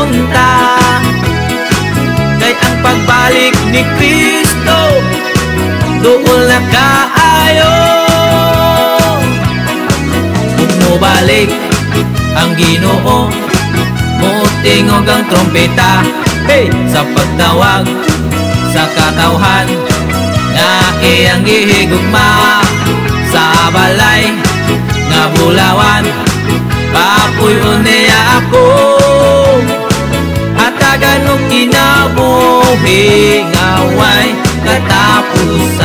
Pahibaluon ta kay ang pagbalik ni Kristo duol na kaayo. Ug mobalik ang Ginoo, motingog ang trompeta, hey, sa pagtawag sa katawhan nga iyang gihigugma sa balay nga bulawan. Papuy-on niya ako, hatagan og kinabuhi nga way katapusan.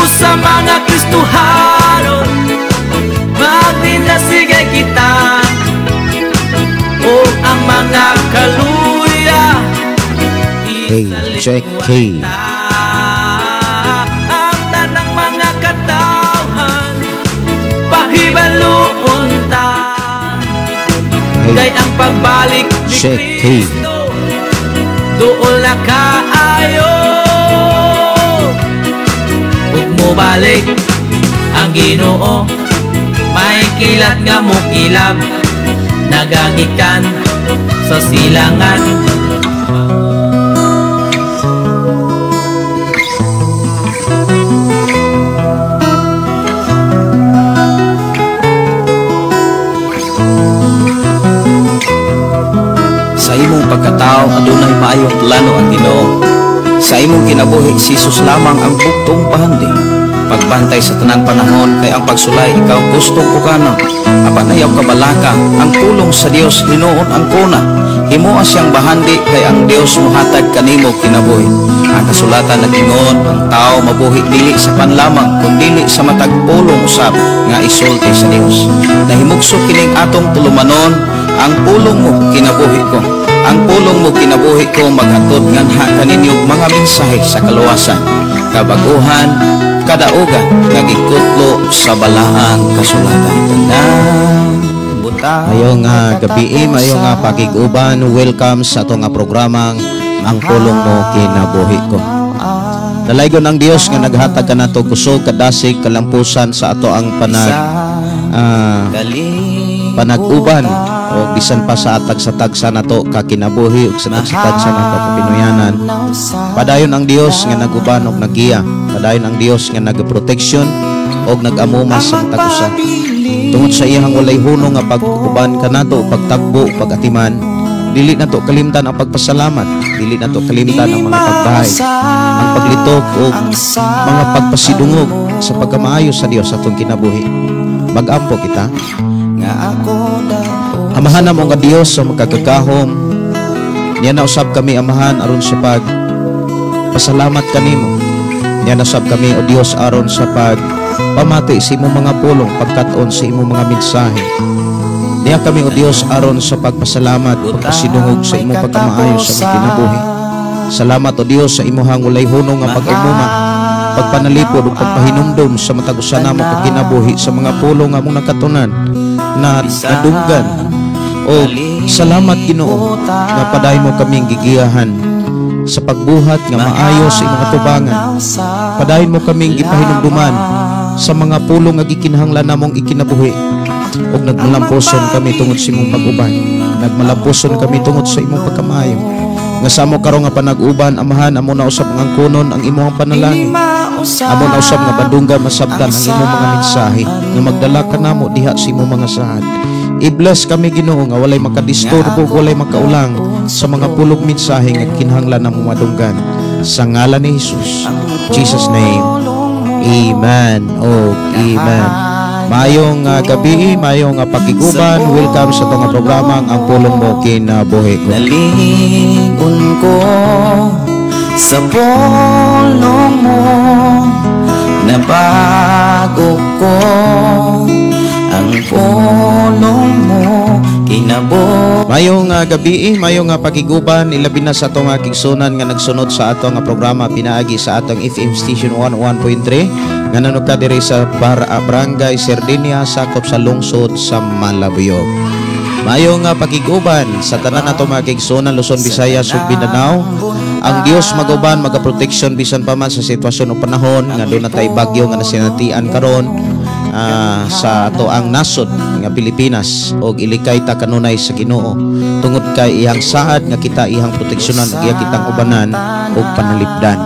Usa mga Kristohanon, magdinasigay kita, o ang mga kaluya. Hey, check, hey. Ang tanang mga katawhan, pahibaluon ta Hey, kay ang pagbalik ni check, hey. Kristo duol na kaayo. Ug mobalik ang Ginoo, may kilat nga mukilab, nagagikan sa silangan. Sa imong pagkatao adunay maayong plano ang Ginoo. Sa imong kinabuhi si Jesus lamang ang bugtong pahandi. Pagbantay sa tanang panahon kay ang pagsulay ikaw gustong ukana. Apan ayaw kabalaka ang pulong sa Dios hinuon ang kuna. Himoa siyang bahandi kay ang Dios mohatag kanimo kinabuhi. Ang kasulatan nag-ingon ang tao mabuhi dili sa panlamang kundili sa matag pulong usab nga isulti sa Dios. Nahimugso kining atong tulumanon, ang pulong mo kinabuhi ko. Ang pulong mo kinabuhi ko maghatod nganha kaninyo mga mensahe sa kaluwasan, kabaguhan, kadaugan nga gikutlo sa balaang kasulatan. Tanang buta. Mayong gabi, mayong pakig-uban, welcome sa atong programang Ang Pulong Mo Kinabuhi Ko. Dalaygon ang Dios nga naghatag kanato kusog, kadasig, kalampusan sa ato ang panag-uban o bisan pa sa atag sa tagsa nato kakinabuhi ug sa tagsa nato kapinuyanan. Padayon ang Dios nga naguban og nagiya. Padayon ang Dios nga nagaproteksyon og nag-amuma sa matag usa. Tungod sa iyang walay hunong nga pag-uban kanato, pagtagbo, pag-atiman, dili nato kalimtan ang pagpasalamat, dili nato kalimtan ang mga pagbahay, ang paglitok og mga pagpasidungog sa pagkamaayo sa Dios sa atong kinabuhi. Mag-ampo kita. Amahan namo nga Dios sa makagagahom, niya na usab kami, Amahan, aron sa pag pasalamat kanimo. Niya na usab kami, o Dios, aron sa pag pamati sa imong mga pulong, pagkat-on sa imong mga mensahe. Niya kami, o Dios, aron sa pagpasalamat, pagpasidungog sa imong pagkamaayo sa among kinabuhi. Salamat, o Dios, sa imong walay hunong nga pag-umuma, pagpanalipod ug pagpahinumdom sa matag usa namo ka kinabuhi sa mga pulong nga among nakatunan na nadunggan. O salamat, Ginoo, nga paday mo kaming gigiyahan sa pagbuhat nga maayo sa imong atubangan. Padayon mo kaming gipahinumduman sa mga pulong nga gikinahanglan namong ikinabuhi. Ug nagmalampuson kami tungod sa imong pag-uban. Nagmalampuson kami tungod sa imong pagkamaayo. Nga sa amo karon nga panag-uban, Amahan, amo na usab ang angkonon ang imong panalangin. Amo na usab nga bandungga masabtan ang imong mga mensahe nga magdala kanamo diha sa imong mga sahad. I-bless kami, Ginoo, nga walay makadisturbo, walay makaulang sa mga pulong mensahe nga kinahanglan namo madunggan. Sa ngalan ni Jesus, Jesus name. Amen. Oh, amen. Mayong gabi, mayong pakiguban. Welcome sa itong programang Ang Pulong Mo Kinabuhi Ko. Nalingon ko sa pulong mo, nabago ko ang pulong mo kinabuhi. Mayong gabi, mayong pakiguban, ilabi na sa atong kigsunan nga nagsunod sa atong programa pinaagi sa atong FM station 101.3 nga nanog ka diri sa Barangay Sardinia, sakop sa lungsod sa Malabuyok. Mayong pakiguban sa tanan nato mga kigsunan Luzon, Visayas ug Mindanao. Ang Dios maguban, magaproteksyon bisan pa man sa sitwasyon o panahon nga doon natay bagyo nga nasinatian karon sa ato ang nasod nga Pilipinas og ilikay ta kanunay sa Ginoo tungod kay iyang saad nga kita iyang proteksyonan ug iya kitang ubanan ug panalipdan.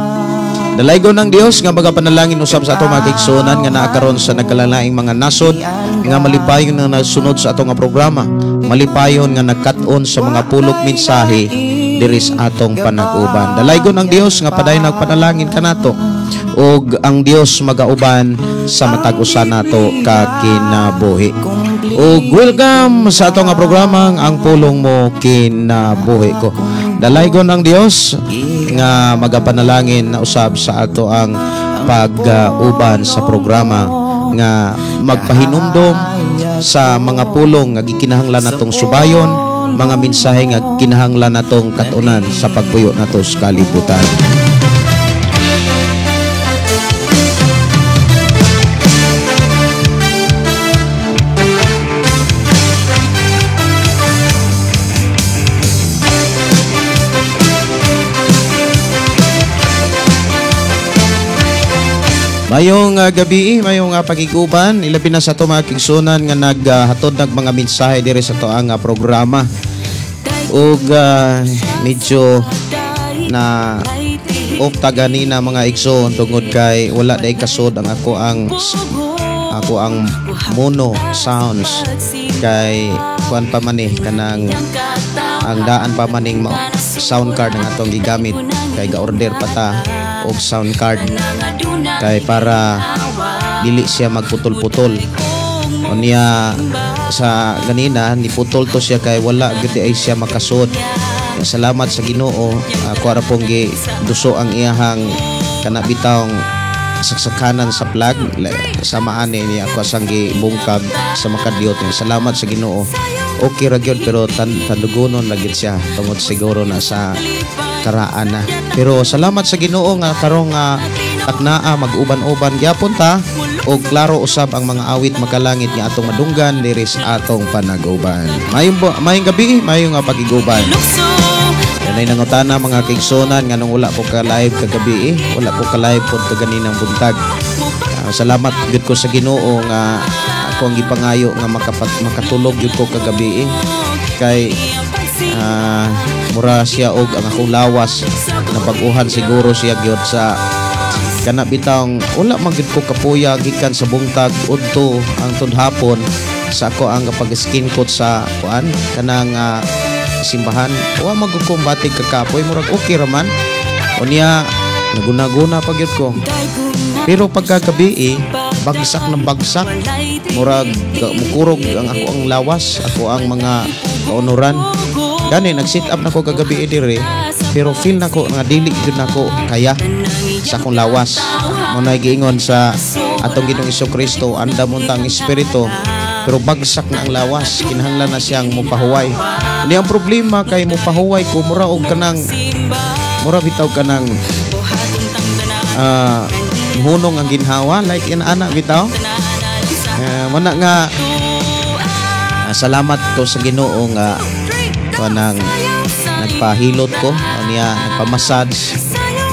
Dalaygon ng Dios nga magapanalangin usab sa ato mga kaigsuonan nga naa karon sa nagkalalaing mga nasod nga malipayon nga nasunod sa ato nga programa, malipayon nga nagkat-on sa mga pulok mensahe diri sa atong panag-uban. Dalaygon ang Dios nga padayon nagpanalangin kanato ug ang Dios magauban sa matag usa nato ka kinabuhi. Ug welcome sa ato nga programa Ang Pulong Mo Kinabuhi Ko. Dalaygon ang Dios nga magapanalangin na usab sa ato ang pag-uban sa programa nga magpahinumdom sa mga pulong nga gikinahanglan natong subayon, mga mensahe nga kinahanglan natong katunan sa pagpuyo nato sa kalibutan. Mayong gabi, mayong pagiguban, ilabi na sa ato mga kigsunan nga naghatod nag mga mensahe diri sa atoang programa. Ug medyo na off ta ganina mga igsoon tungod kay wala day kasod ang ako ang mono sounds kay kuan pa man eh kanang ang daan pa maning sound card ang atong gigamit kay ga-order pa ta og sound card kay para dili siya magputol-putol. Unya sa ganina niputol to siya kay wala gyud ay siya makasud. Salamat sa Ginoo, ako ra pong gi duso ang iyahang kana bitawng saksakanan sa plug sama ani niya ako sang gibungkag sa makadiyot. Salamat sa Ginoo. Okay ra gyud pero tandugonon ra gyud siya tungod siguro na sa karaan na. Pero salamat sa Ginoo nga karong taknaa mag-uban-uban gyapon ta og klaro usab ang mga awit makalangit nga atong madunggan diri sa atong panag-uban. Mayong gabi, mayong pag-iguban. Yanay nangutana mga kaigsuonan nganong wala ko ka live kagabi, wala ko ka live pod kaganinang buntag. Salamat gyud ko sa Ginoo nga ako ang gipangayo nga makatulog gyud ko kagabi kay mura siya og ang akong lawas napag-uhan siguro siya gyud sa kana bitawng wala man gyud ko kapuya gikan sa buntag udto ang tunhapon sa ako ang pag-skin coat sa kuan kanang simbahan. Wa man gyud ko batig kakapoy, murag okay ra man. Unya naguna-guna pa gyud ko. Pero pagkagabi bagsak na bagsak, murag mukurog ang ako ang lawas, ako ang mga kaunuran. Gani nag-sit up nako kagabi dire, pero feel nako nga dili gyud nako kaya sa akong lawas. Mo nay giingon sa atong Ginoong Hesukristo, andam unta ang espiritu, pero bagsak na ang lawas, kinahanglan na siyang mopahuway. Ni ang problema kay mopahuway ko mura og kanang mura bitaw kanang hunong ang ginhawa like in ana bitaw. Muna nga salamat ko sa Ginoo nga kanang nagpahilot ko niya, nagpamassage.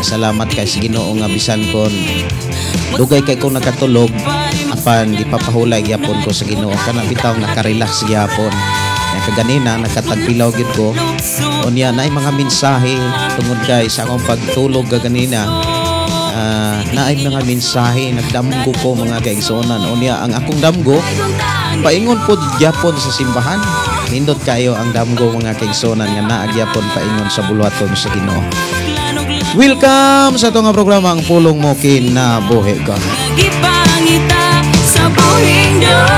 Salamat kay sa Ginoo nga bisan kon dugay kay ko nakatulog apan gipapahulay gyapon ko sa Ginoo kana bitaw nakarelax gyapon. Kaganina nakatagpilaw gyud ko. Unya naay mga mensahe tungod kay sa akong pagtulog kaganina. Naay mga mensahe nagdamgo ko mga kaigsuonan. Unya ang akong damgo paingon pod gyapon sa simbahan. Nindot kayo ang damgo mga kaigsuonan nga naa gyapon paingon sa buluhaton sa Ginoo. Welcome sa atong programa Ang Pulong Mo Kinabuhi Ko. Gipangita sa buhing Diyos.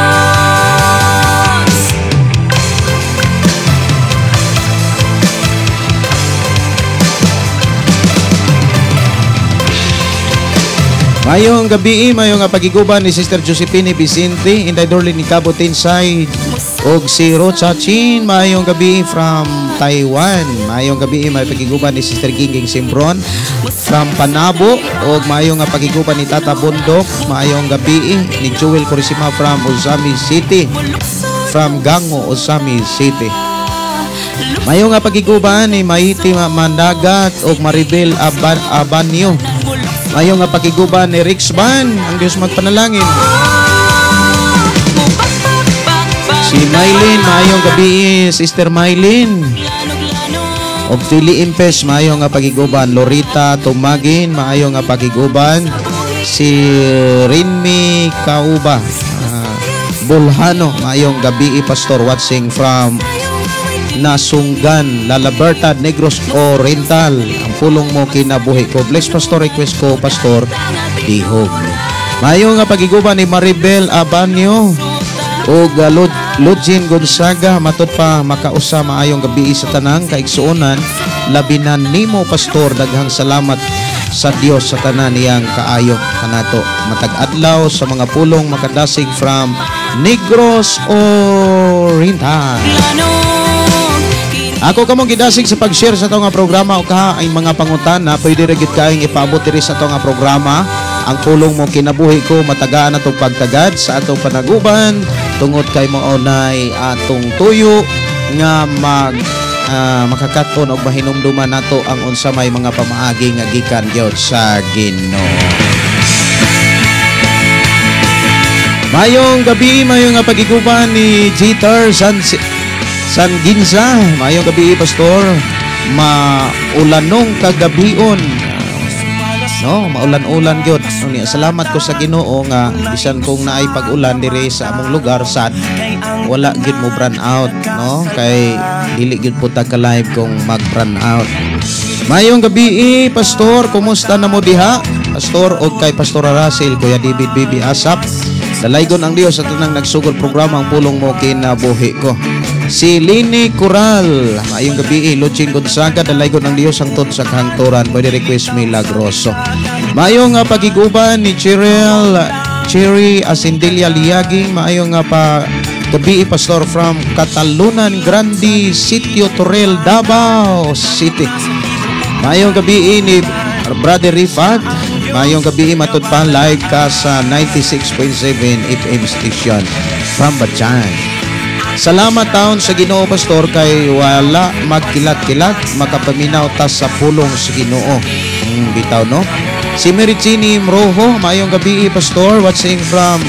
Mayong gabi, mayong pagiguban ni Sister Josephine Vicente, Inday Dorlin ni Cabo Tinsay, og si Rocha Chin. Mayong gabi from Taiwan. Mayong gabi, may pagiguban ni Sister Gingging Simbron from Panabo, og mayong pagiguban ni Tata Bundok. Mayong gabi ni Joel Corisima from Ozami City, from Gango, Ozami City. Mayong pagiguban ni Maiti Mandagat og Maribel Abanyo. Mayong nga pakiguban ni Rix Ban, ang Diyos magpanalangin. Si Mylene, maayong gabi, Sister Mylene. Og Philly Impes, maayong nga pagiguban. Lorita Tumagin, maayong nga pagiguban. Si Rinmi Kauba Bulhano, maayong gabi, Pastor, watching from Nasunggan, La Libertad, Negros Oriental. Ang pulong mo kinabuhi ko. Bless, Pastor, request ko, Pastor Dihog. Maayong nga pagiguban ni Maribel Abanyo og Lujin Gonzaga. Matod pa makausa, maayong gabi sa tanang kaigsuonan, labi na nimo, Pastor. Daghang salamat sa Dios sa tanan niyang kaayo kanato matag adlaw sa mga pulong makadasig from Negros Oriental. Ako kamong gidasig sa pag-share sa atong nga programa o kaha ay mga pangutana, pwede ra gid kaayong ipaabot diri sa atong nga programa. Ang pulong mo kinabuhi ko matagaan atong pagtagad sa atong panaguban tungod kay mao nay atong tuyo nga mag makakaton og mahinumduman nato ang unsa may mga pamaagi nga gikan gyud sa Ginoo. Mayong gabi, mayong nga pagiguban ni Jeter San Ginza. Mayong gabi, Pastor. Maulanong kagabion. No, maulan-ulan gyud. No, salamat ko sa Ginoo nga bisan kung naay pag-ulan diri sa among lugar sad wala gyud mo brand out, no? Kay dili gyud po ta ka live kung mag brand out. Mayong gabi, Pastor, kumusta na mo diha? Pastor og kay Pastor Russell, Kuya David Bibi Asap. Dalaygon ang Dios sa tanang nagsugod programa ang pulong mo kinabuhi ko. Si Lini Coral, maayong gabi, Luchin Gonzaga, dalaygon ang Dios hangtod sa kahangturan. Pwede request Milagroso. Maayong pagiguban ni Cheryl Cherry Asindelia Liaging, maayong gabi, Pastor, from Catalunan Grande, Sitio Torel, Davao City. Maayong gabi ni Brother Rifat, maayong gabi, matud pa live ka sa 96.7 FM station from Batjan. Salamat taon sa Ginoo, Pastor, kay wala magkilat-kilat, makapaminaw ta sa pulong sa Ginoo. Bitaw, no? Si Mary Jeannie Mrojo, maayong gabi, Pastor, watching from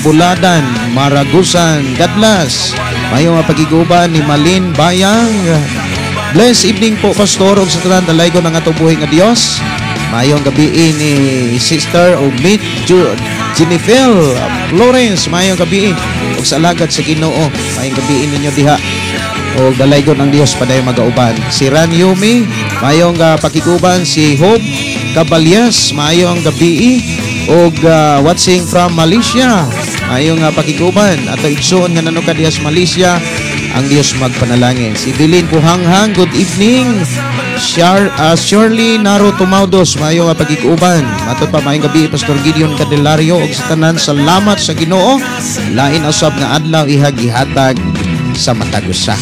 Buladan, Maragusan. God bless. Maayong pagiguban ni Malin Bayang. Bless evening po, Pastor, ug sa tanan dalaygon ang atong buhi nga Dios. Maayong gabi ni Sister Omid Jennifer Florence, maayong gabi ug sa alagad sa Ginoo. Maayong gabi ninyo diha. Og dalaygon ang Dios padayon magauban. Si Ran Yumi, maayong pakiguban. Si Hope Caballas, maayong gabi og watching from Malaysia. Maayong pakiguban ato igsoon nga nanuka diha sa Malaysia. Ang Dios magpanalangin. Si Bilin Puhanghang, good evening. Shirley Naro Tumaudos, maayong pagiguban. Matod pa, maayong gabi, Pastor Gideon Candelario og sa tanan, salamat sa Ginoo. Lain usab nga adlaw ihag ihatag sa matag usa.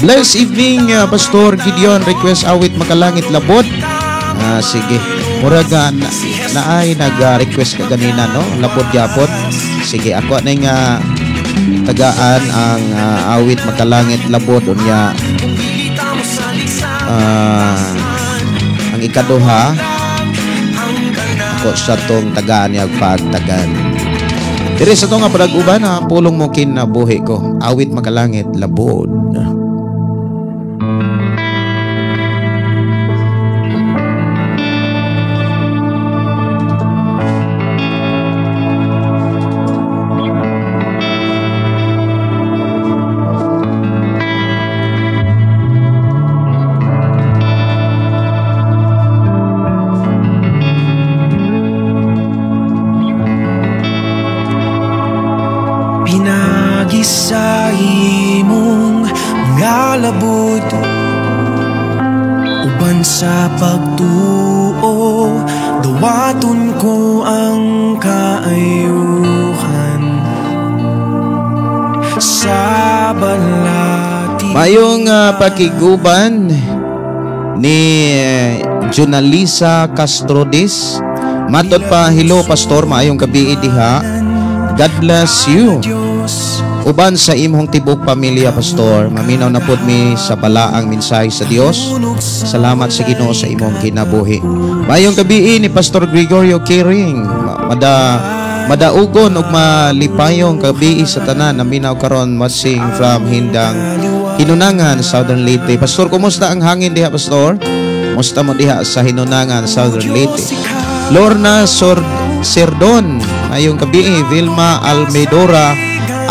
Bless evening, Pastor Gideon, request awit makalangit labot. Sige. Murag naay nag-request ka ganina, no? Labot gyapon. Sige, ako na nga tagaan ang awit makalangit labot unya ang ikaduha ako sa tong tagaan niya pagtagan. Diri sa tong panag-uban, pulong mo kinabuhi ko, awit makalangit labod. Sa imong mga labod, uban sa pagtuo, duwaton ko ang kaayuhan sa balati. Mayong pakiguban ni Junalisa Castrodis. Matod pa, hello Pastor, maayong gabi diha. God bless you. Uban sa imong tibok pamilya, Pastor, maminaw na pod mi sa balaang mensahe sa Dios. Salamat sa Ginoo sa imong kinabuhi. Maayong gabi ni Pastor Gregorio Kiring. Mada Madaugon ug malipayong gabii sa tanan naminaw karon, watching from Hindang Hinunangan, Southern Leyte. Pastor, kumusta ang hangin diha, Pastor? Kumusta mo diha sa Hinunangan, Southern Leyte? Lorna Sor Serdon, maayong gabii. Vilma Almedora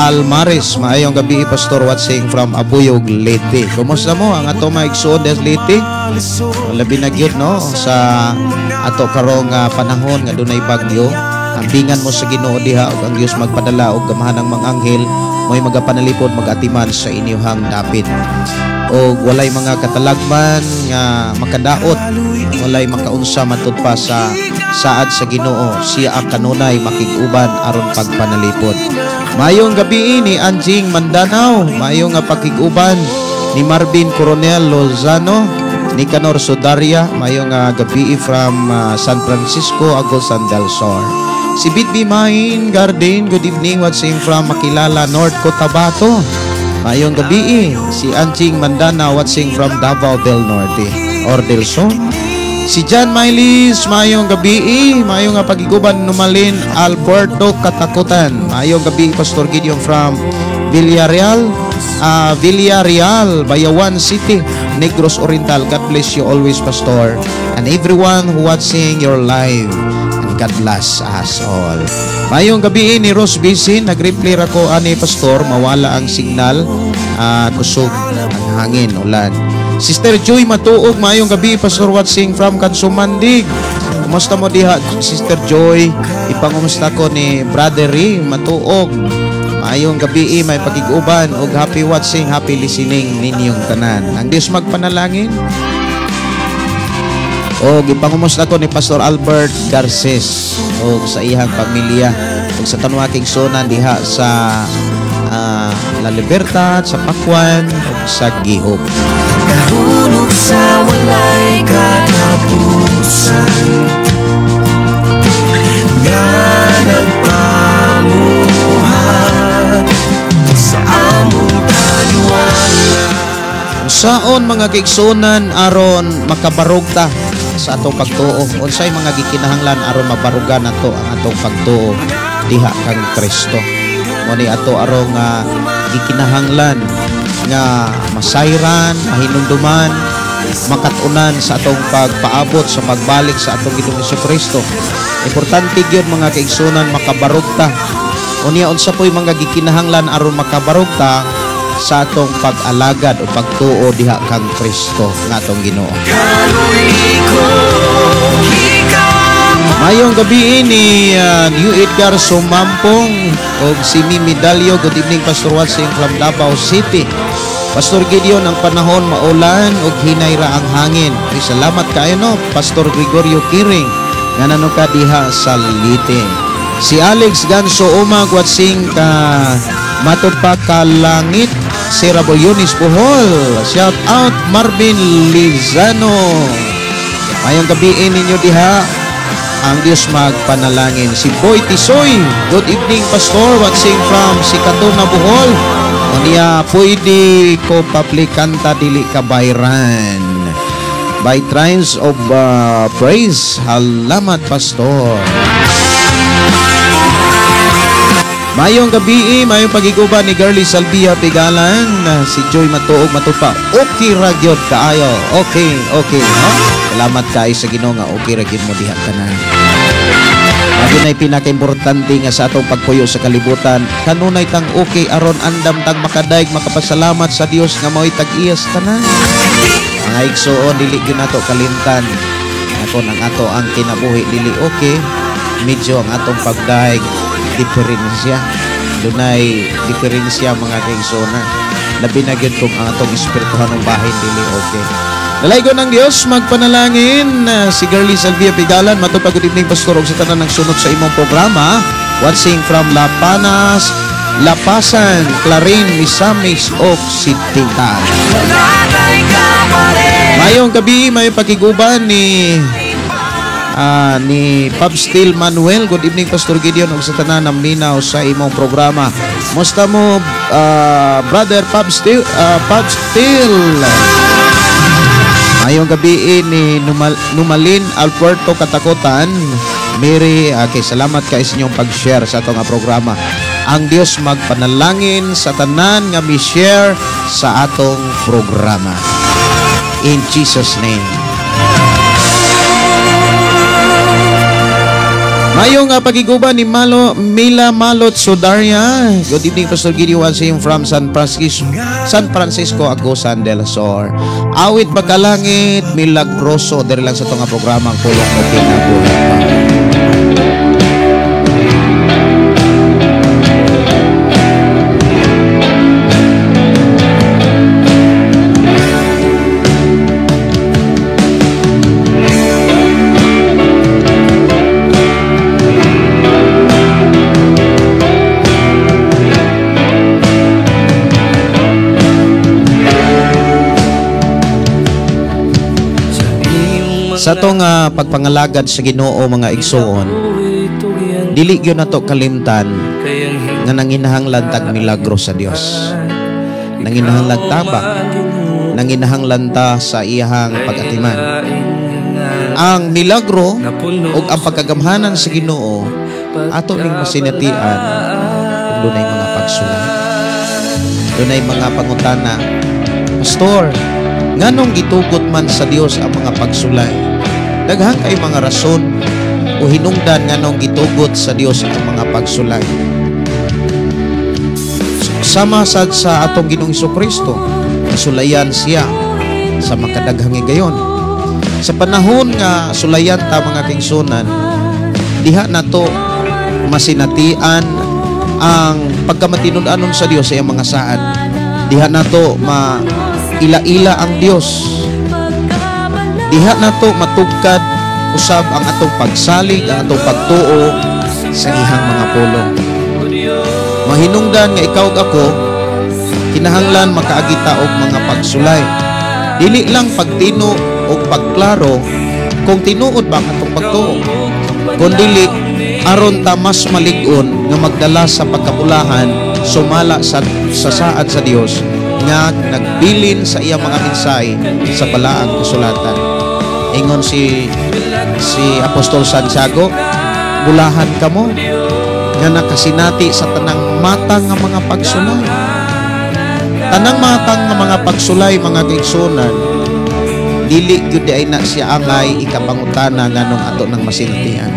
Almares, maayong gabii, Pastor, watching from Abuyog, Leyte. Kumusta mo ang ato mga igsuon des Leyte? Labi na gyud, no, sa ato karong panahon nga dunay bagyo. Ambingan mo sa Ginoo diha ug ang Dios magpadala og gamahanang mga anghel mo'y magapanalipod, magatiman sa inyong dapit. Og walay mga katalagman nga makadaot, walay makaunsa matud pa sa saad sa Ginoo. Siya ang kanunay makig-uban aron pagpanalipod. Maayong gabii ni Anjing Mandanao, maayong nga pakig-uban ni Marvin Coronel Lozano, Nicanor Sudaria, maayong gabii from San Francisco, Agusan del Sur. Si Bitbi Main Garden, good evening, watching from Makilala, North Cotabato. Maayong gabii si Anjing Mandana, watching from Davao del Norte or del Sur. Si John Mylis, maayong gabii, maayong nga pagiguban Numalin Alberto Katakutan. Maayong gabii, Pastor Gideon, from Villarreal, Villarreal, Bayawan City, Negros Oriental. God bless you always, Pastor, and everyone who watching your live. And God bless us all. Maayong gabii ni Rose Bisin, nag-reply ra ko ani, Pastor, mawala ang signal, kusog ang hangin, ulan. Sister Joy Matuog, maayong gabii, Pastor, watching from Kansumandig. Kumusta mo diha, Sister Joy? Ipangumusta ko ni Brother Ray Matuog. Maayong gabii, may pagig-uban ug happy watching, happy listening ninyong tanan. Ang Dios magpanalangin. O gipangumusta ko ni Pastor Albert Garces o sa iyang pamilya ug sa tanwaking sunan diha sa La Libertad, sa Pakwan ug sa Gihog. Nahulog sa walay katapusan nga nagpamuhat sa among taliwala. Saon mga kaigsuonan aron makabarog ta sa atong pagtuo? Unsay mga gikinahanglan aron mabarugan nato ang atong pagtuo diha kang Kristo? Mo ni ato arong gikinahanglan nga masayran, mahinumduman, makatunan sa atong pagpaabot sa pagbalik sa atong Ginoong Kristo. Importante gyud, mga kaigsuonan, makabarog ta. Unya, unsa po'y mga gikinahanglan aron makabarog ta sa atong pag-alagad o pagtuo diha kang Kristo nga atong Ginoo? Kaluy ko Mayong gabii ni New Edgar Sumampong o si Mimi Dalio. Good evening, Pastor, watching from Davao City. Pastor Gideon, ang panahon maulan ug hinay ra ang hangin. Ay, salamat kaayo, no, Pastor Gregorio Kiring nga nano ka diha sa Leyte. Si Alex Ganso Umag, watching ka matud pa kalangit Sierra Boyonis, Bohol. Shout out Marvin Lizano. Mayong gabii ninyo diha. Ang Diyos magpanalangin. Si Boy Tisoy, good evening, Pastor, watching from Sikatuna, Bohol. Unya, pwede ko paplikanta "Dili Ka Bayran" by Trines of Praise. Salamat, Pastor. Mayong gabii, mayong pagiguban ni Girlie Salvia Pigalan, si Joy Matuog Matupa. Okay ra gyud kaayo. Okay, no? Salamat kaayo sa Ginoo nga okay ra gyud mo diha tanan. Adunay pinakaimportante nga sa atong pagpuyo sa kalibutan, kanunay tang okay aron andam tang makadaig, makapasalamat sa Dios nga mao'y tag-iyas tanan. Mga igsuon, dili gyud nato kalimtan. Ako ang ato ang kinabuhi dili okay, medyo ang atong pagdaig diferensya. Dunay diferensya, mga kaigsuonan. Labi na gyud kung ang atong espirituhanong bahin dili okay. Dalaygon ng Dios magpanalangin. Si Girlie Salvia Pigalan, matupag, good evening, Pastor, ug sa tanan ng sunod sa imong programa. Watching from Lapanas, Lapasan, Clarin, Misamis Occidental. Mayong gabii, mayong pakiguban ni Pub Steel Manuel. Good evening, Pastor Gideon, ug sa tanan ng minaw sa imong programa. Musta mo, Brother Pub Steel, Pub Steel? Mayong gabii ni Numalin Alberto Katakutan. Mary. Okay, salamat kay sa inyong pag-share sa atong programa. Ang Dios magpanalangin sa tanan nga mi-share sa atong programa. In Jesus name. Mayong pagiguban ni Malo Mila Malot Sudaria. Good evening, Pastor Gideon Sim from San Francisco, Agusan del Sur. Awit pagkalangit, milagroso diri lang sa itong programa ang Pulong o Kinabuhi Pa. Sa atong pagpangalagad sa Ginoo mga igsuon, dili gyud nato kalimtan nga nanginahanglan tag milagro sa Dios. Nanginahanglan tabang, nanginahanglan ta sa iyahang pag-atiman. Ang milagro ug ang pagkagamhanan sa Ginoo ato ning masinatian kung dunay mga pagsulay. Dunay mga pangutana, Pastor, nganong gitugot man sa Dios ang mga pagsulay? Daghan kay mga rason o hinungdan nganong gitugot sa Dios ang mga pagsulay. Sama sad sa atong Ginoong Hesukristo, sulayan siya sa makadaghang higayon. Sa panahon nga sulayan ta mga kaigsunan, diha nato masinatian ang pagkamatinud-anon sa Dios sa iyang mga saad. Diha nato ma ila-ila ang Dios. Diha nato matugkad usab ang atong pagsalig, ang atong pagtuo sa iyang mga pulong. Mahinungdan nga ikaw ug ako kinahanglan makaagita og mga pagsulay. Dili lang pagtino og pagklaro kung tinuod ba ang atong pagtuo, kundili aron ta mas malig-on nga magdala sa pagkapulahan sumala sa saad sa Dios nga nagbilin sa iyang mga mensahe sa balaang kasulatan. Ingon si Apostol Santiago, bulahan kamo nga nakasinati sa tanang matang nga mga pagsulay. Tanang matang nga mga pagsulay mga kaigsunan, dili gyud ay na siya angay ikapangutana nganong ato nang masinatian.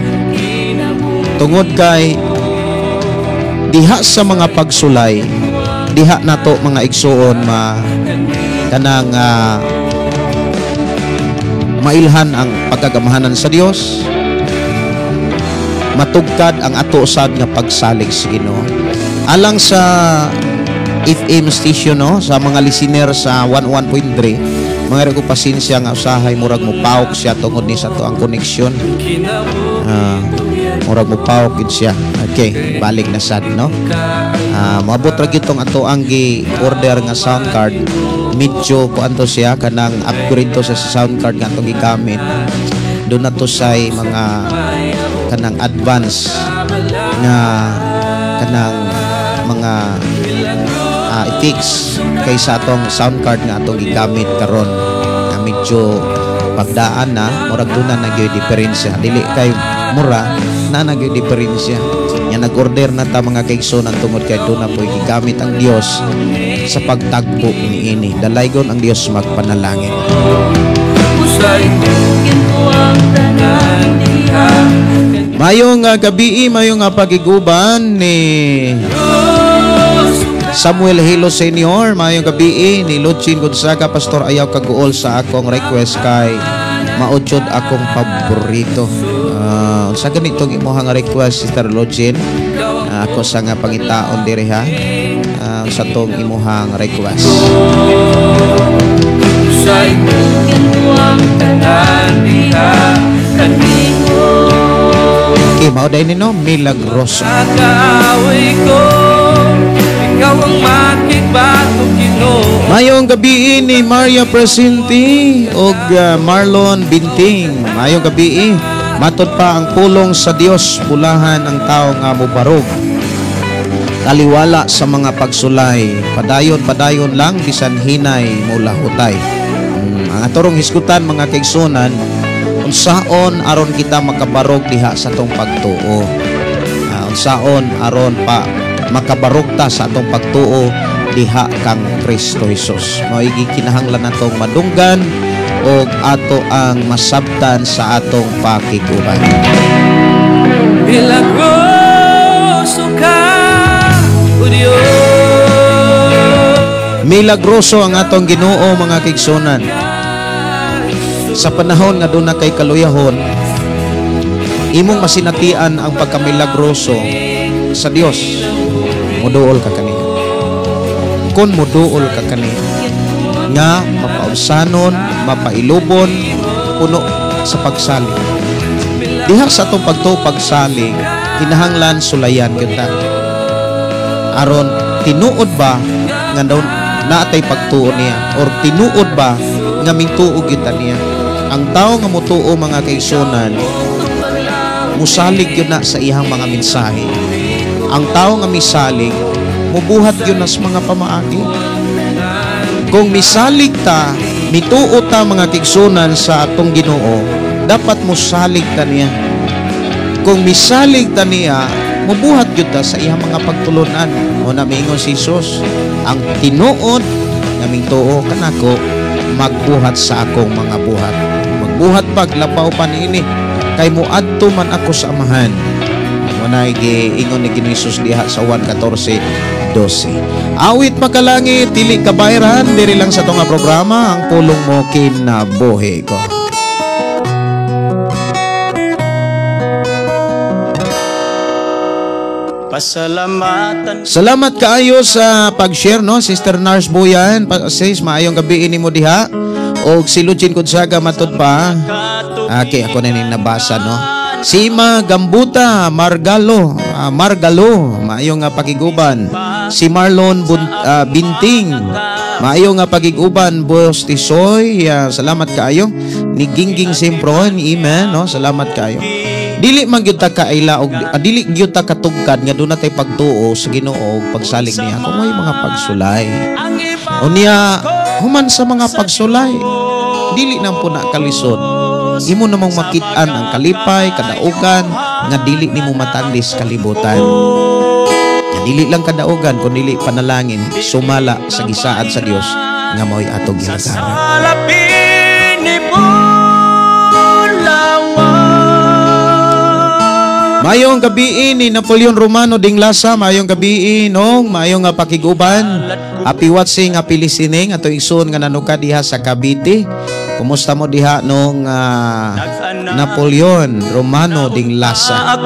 Tungod kay diha sa mga pagsulay, diha nato mga igsuon ma kanang mailhan ang pagkagamahanan sa Dios, matugkad ang ato sad nga pagsalig sa Ginoo. Alang sa FM station, no, sa mga listener sa 101.3, mga ko pasensya nga usahay murag mo paok siya tungod ni sa to ang connection. Murag mo paok gid siya. Okay, balik na sad, no. Moabot ra gyud tong ato ang gi-order nga sound card. Medyo kuan to siya kanang upgrade to sa sound card nga atong gigamit. Doon na to say mga kanang advance nga kanang mga i-fix kaysa atong sound card nga atong gigamit karon. Nga medyo pagdaan na murag doon na nagyoy diferensya. Dili kay mura na nagyoy diferensya. Nga nag-order na ta mga kaigsunan tungod kay doon na po'y gigamit ang Dios sa pagtagpo niini. Dalaygon ang Dios magpanalangin. Mayong gabi, mayong pagiguban ni Samuel Hilo Senior, mayong gabi ni Luchin Gonzaga. Pastor, ayaw kaguol sa akong request kay maujod akong paborito. Unsa ganitong imong request, Sister Luchin? Ako sa nga pangitaon diri ha. Sa tong imuhang request. Okay, mao dai nino milagroso. Mayong gabi ni Maria Presenti og Marlon Binting. Mayong gabi. Matod pa ang pulong sa Dios, pulahan ang tao nga mobarog. Taliwala sa mga pagsulay, padayon-padayon lang bisan hinay mulahutay. Ang atorong hisgutan mga kaigsunan, Unsaon aron kita makabarog diha sa atong pagtuo. Unsaon aron pa makabarog ta sa atong pagtuo diha kang Kristo Hesus. Mao gikinahanglan natong madunggan og ato ang masabtan sa atong pakiguban. Milagroso ka, O Diyos. Milagroso ang atong Ginoo, mga kaigsunan. Sa panahon nga doon na kay kaluyahon, imong masinatian ang pagkamilagroso sa Dios. Muduol ka kaniya. Kung muduol ka kaniya, nga mapaubsanon, mapailubon, puno sa pagsalig. Diha sa atong pagtuo pagsalig, kinahanglan sulayan kita. Aron tinuod ba nga daw naatay pagtuo niya, or tinuod ba nga mituo kita niya? Ang tao nga mutuo, mga kaigsunan, musalig yun na sa iyang mga mensahe. Ang tao nga misalig, mubuhat yun na sa mga pamaagi. Kung misalig ta, mituo ta, mga kaigsunan, sa atong Ginoo, dapat musalig ta niya. Kung misalig ta niya, mubuhat yun ta sa iyang mga pagtulunan. O na miingon si Jesus, ang tinuod nga mituo kanako, magbuhat sa akong mga buhat. Magbuhat pag labaw pa niini, kay muadto man ako sa Amahan. Mo na giingon ni Ginoong Hesus diha sa Juan 14:12. Awit makalangit, dili kabayran, diri lang sa tunga programa, ang pulong mo kinabuhi ko. Pasalamatan. Salamat kaayo sa pag-share, no, Sister Nars Buyan. Sis, maayong gabi ini mo diha. Og si Lucin Gonzaga matud pa. Okay, ako na ning nabasa, no. Sima Gambuta Margalo, Margalo, maayong nga pakiguban. Si Marlon Binting, maayong nga pakiguban. Boss Tisoy, salamat kaayo. Ni Gingging Simpron, amen, no, salamat kaayo. Dili man gyud ta kaila og dili gyud ta katugkad nga doon natay pagtuo sa Ginoo og pagsalig niya kung may mga pagsulay. Unya human sa mga pagsulay, dili nang po na kalisod. Imo namang makit-an ang kalipay, kadaugan nga dili nimo matandis kalibutan. Nga dili lang kadaugan kun dili panalangin sumala sa gisaad sa Dios nga mao'y atong gihagaran. Mayong gabi ni Napoleon Romano Dinglasa, mayong gabi nong mayong nga pakiguban. Happy watching, happy listening ato igsoon nga nanuka diha sa Cavite. Kumusta mo diha nong Napoleon Romano Dinglasa?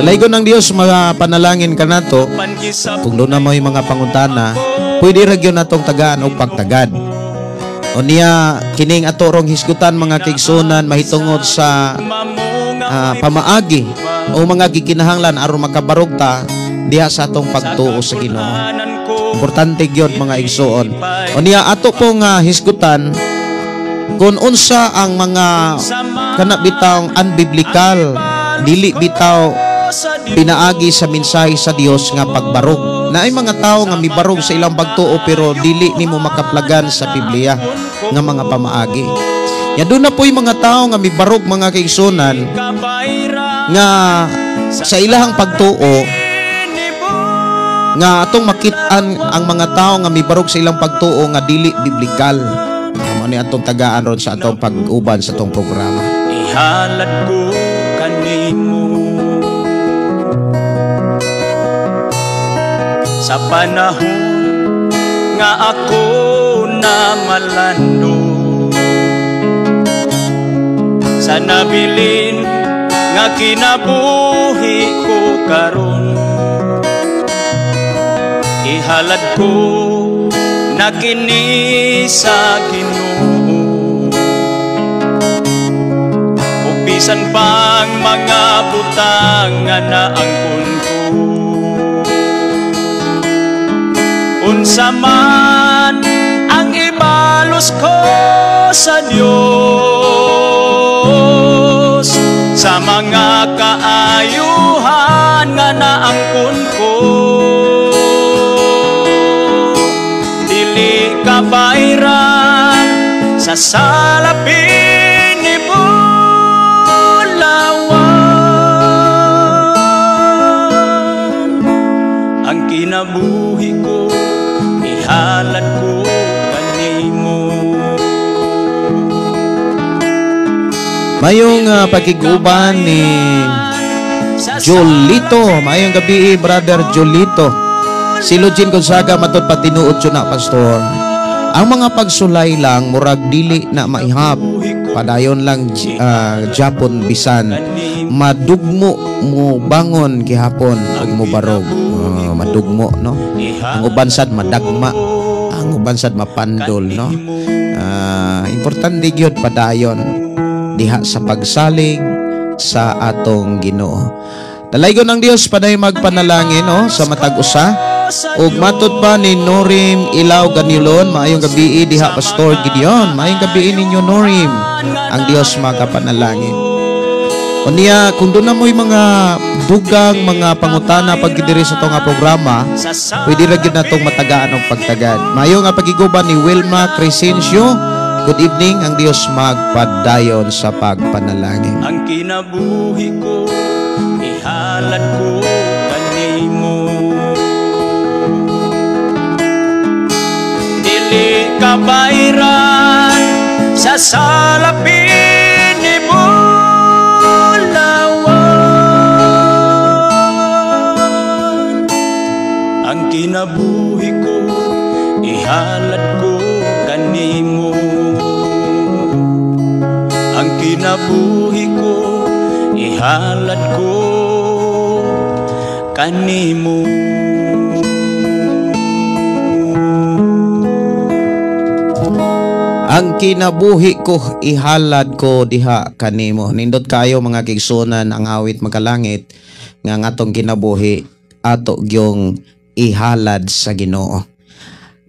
Dalaygon ng Dios mga panalangin kanato. Kung doon na mo'y mga pangutana, pwede ra gyud natong tagaan og pagtagad. Unya kining ato rong hisgutan mga kaigsunan mahitungod sa pamaagi o mga gikinahanglan aron makabarog ta diha sa atong pagtuo sa Ginoo. Importante gyud mga igsuon. Unya ato pong hisgutan kung unsa ang mga kana bitawng unbiblical, dili bitaw pinaagi sa mensahe sa Dios nga pagbarog. Naay mga tawo nga mibarog sa ilang pagtuo pero dili nimo makaplagan sa Biblia nga mga pamaagi. Ya doon na po'y mga tao nga mibarog mga kaigsunan nga sa ilahang pagtuo nga atong makit-an ang mga tao nga mibarog sa ilang pagtuo nga dili biblikal. Amo ni atong tagaan ron sa atong pag-uban sa atong programa. Ihalad ko kanimo sa panahon nga ako na malando, sa nabilin nga kinabuhi ko karon, ihalad ko na kini sa Ginoo. Ug bisan pang mga butang nga naangkon ko, unsa man ang ibalos ko sa Dios sa mga kaayuhan nga naangkon ko, dili kabayran sa Sa salapin ni Bulawan. Ang kinabuhi ko ihalad ko kanimo. Mayong pakiguban ni Jolito. Mayong gabi, Brother Jolito. Si Lugin Gonzaga matod patinuod na, Pastor. Ang mga pagsulay lang murag dili na maihap. Padayon lang Japon bisan madugmo mo bangon gihapon ug mobarog. Madugmo, no? Ang uban sad madagma, ang uban sad mapandol, no? Importante gyud padayon diha sa pagsalig sa atong Ginoo. Dalaygon ang Dios, paday magpanalangin, no, sa matag usa. Ug matud pa ni Norim Ilaw Ganilon, maayong gabi diha, Pastor Gideon. Maayong gabi ninyo, Norim. Ang Dios magapanalangin. Unya, kung doon na mo'y mga dugang mga pangutana pag diri sa atong nga programa, pwede ra gyud natong matagaan og pagtagad. Maayo nga pagiguban ni Wilma Crescencio. Good evening, ang Dios magpadayon sa pagpanalangin. Ang kinabuhi ko ihalad ko kanimo. Dili ka bayran sa salapin ni Bulawan. Ang kinabuhi ko ihalad ko kanimo. Ang kinabuhi ko ihalad ko kanimo. Ang kinabuhi ko ihalad ko diha kanimo. Nindot kayo mga kigsunan ang awit makalangit nga ang atong kinabuhi ato gyung ihalad sa Ginoo.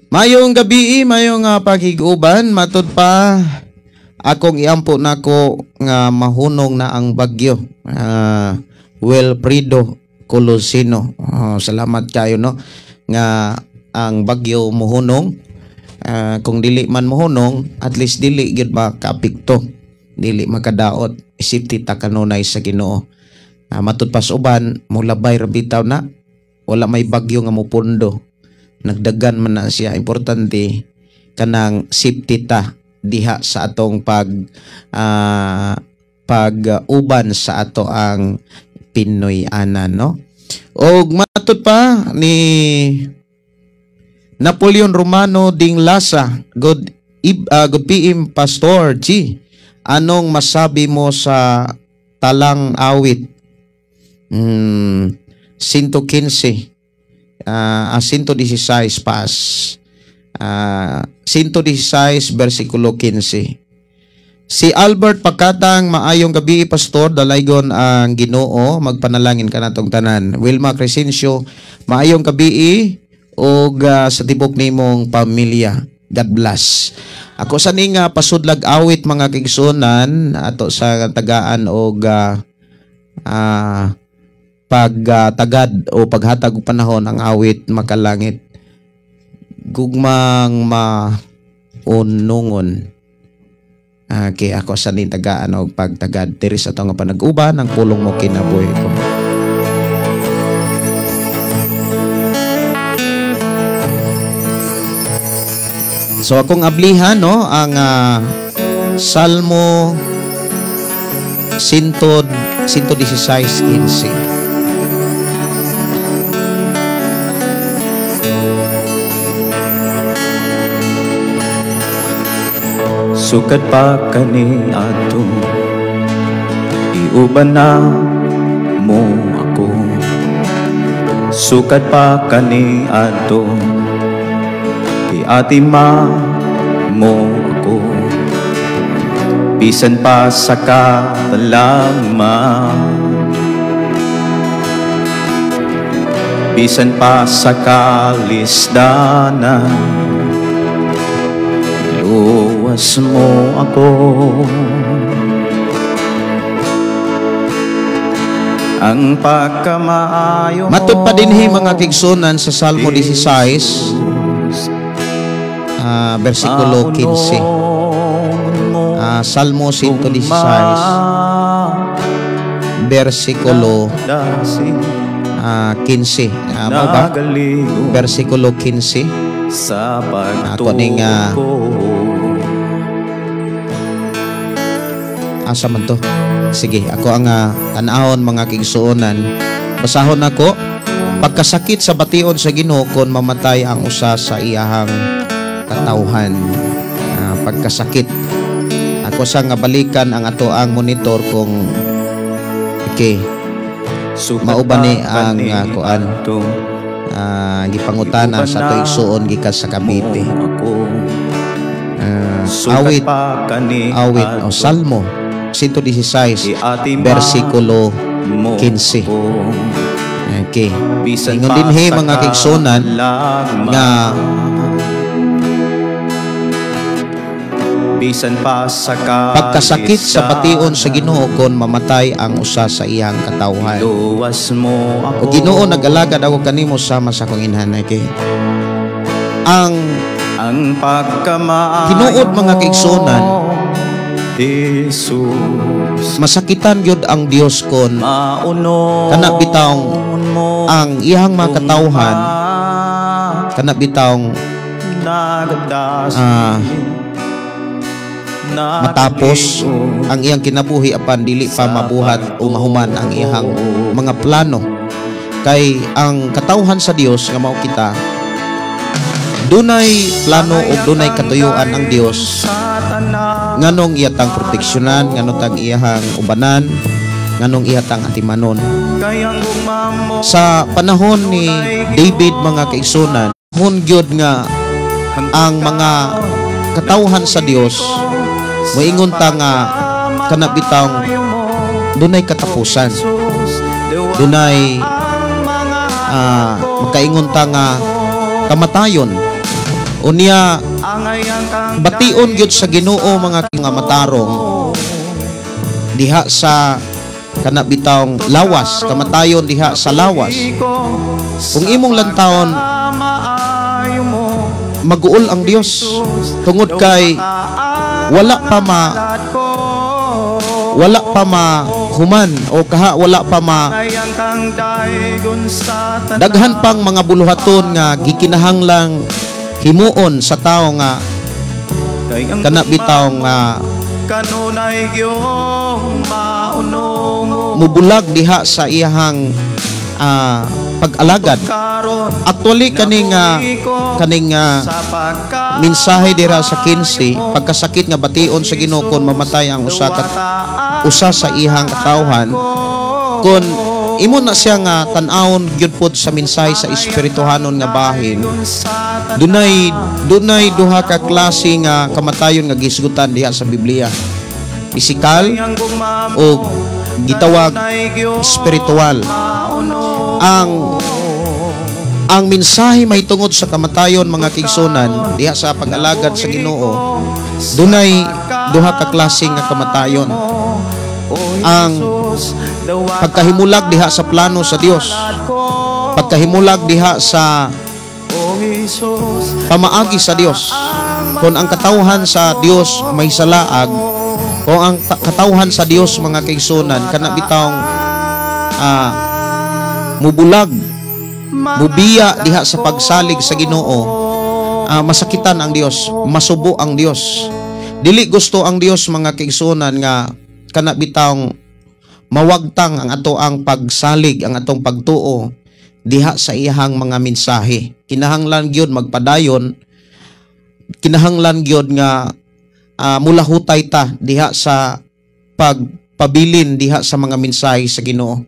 Mayong gabi, mayong pakiguban, matud pa akong iampo nako nga mahunong na ang bagyo. Wilfredo Colosino. Salamat kayo, no, nga ang bagyo mohunong. Kung dili man mohunong, at least dili gyud makaapekto, dili makadaot. Safety ta kanunay sa Ginoo. Matud pas uban molabay ra bitaw na, wala may bagyo nga mopundo. Nagdagan man na siya. Importante kanang safety ta diha sa atong pag uban sa ato ang Pinoy-anan, no? Og matud pa ni Napoleon Romano Ding Lasa, good PM, Pastor G. Anong masabi mo sa talang awit? 115 116 pas 116 versikulo 15. Si Albert Pakatang, maayong gabi, Pastor, dalaygon ang Ginoo, magpanalangin kanatong tanan. Wilma Crescencio, maayong gabi og sa tibok nimong pamilya. God bless. Ako sa ni nga pasudlag awit mga kigsunan ato sa tagaan og pagtagad o paghatag og panahon ang awit makalangit, gugmang maunungon. Okay, ako sa ning tagaan og pagtagad diri sa atong panag-uban ang pulong mo kinabuhi ko. So akong ablihan, no, ang Salmo 116:15. Sukad pa kani ato, iuban na mo ako. Sukad pa kani ato, iatima mo ako. Bisan pa sa katalama, bisan pa sa kalisdanan, iluwas mo ako. Ang pagkamaayo mo, Matud pa dinhi mga kigsunan sa Salmo 16 versikulo 15. Salmo 116 versikulo 15. Mao ba? Versikulo 15. Sa Ako ning asa man to? Sige, ako ang tan-awon, mga kaigsuonan. Basahon nako. Pagkasakit sa bation sa Ginoo kon mamatay ang usa sa iyahang katawhan. Pagkasakit. Ako sa nga balikan ang ato ang monitor kung okay. Mao ba ni ang kuan gipangutana sa ato igsuon gikan sa Cavite? Awit awit o Salmo 116 versikulo 15. Okay. Ingon dinhi, mga kaigsuonan, nga Bisan pa sa pagkasakit sa bation sa Ginoo kon mamatay ang usa sa iyang katawhan. Luwas mo ako. O Ginoo, nag-alagad ako kanimo sama sa akong inhan. Okay. Ang Ang pagkamaayo tinuod, mga kaigsuonan, Jesus, masakitan gyud ang Dios kon maunon kana bitawng mo ang iyang mga katawhan kana bitawng nagdas matapos ang iyang kinabuhi apan dili pa mabuhat o mahuman ang iyang mga plano. Kay ang katawhan sa Dios nga mao kita, dunay plano o dunay katuyuan ang Dios nganong iyatang proteksyonan, nganong tang iyahang ubanan, nganong iyatang atimanon. Sa panahon ni David, mga kaigsuonan, hun gyud nga ang mga katawhan sa Dios moingon ta nga kana bitawng dunay katapusan, dunay makaingon ta nga kamatayon. Unya bation gyud sa Ginoo, mga nga matarong diha sa kana bitawng lawas, kamatayon diha sa lawas. Kung imong lantawon, maguol ang Dios tungod kay wala pa ma human o kaha wala pa ma daghan pang mga buluhaton nga gikinahanglang himuon sa tao nga kana bitaw nga mubulag diha sa iyahang pag-alagad. Actually, kaning mensahe dira sa 15, pagkasakit nga bation sa Ginoo kon mamatay ang usa sa iyang katawhan, kon imo na siya nga tan-awon gyud pod sa mensahe sa espirituhanon nga bahin, dunay duha ka klase nga kamatayon nga gisgutan diha sa Biblia: pisikal o gitawag spiritual. Ang mensahe mahitungod sa kamatayon, mga kaigsuonan, diha sa pag-alagad sa Ginoo, dunay duha ka klase nga kamatayon: ang pagkahimulag diha sa plano sa Dios, pagkahimulag diha sa pamaagi sa Dios. Kung ang katawhan sa Dios may salaag, kung ang katawhan sa Dios, mga kaigsuonan, kana bitawng mubulag, mubiya diha sa pagsalig sa Ginoo, masakitan ang Dios, masubo ang Dios. Dili gusto ang Dios, mga kaigsuonan, nga kana bitawng mawagtang ang ato ang pagsalig, ang atong pagtuo diha sa iyahang mga mensahe. Kinahanglan gyud magpadayon, kinahanglan gyud nga mulahutay ta diha sa pagpabilin diha sa mga mensahe sa Ginoo.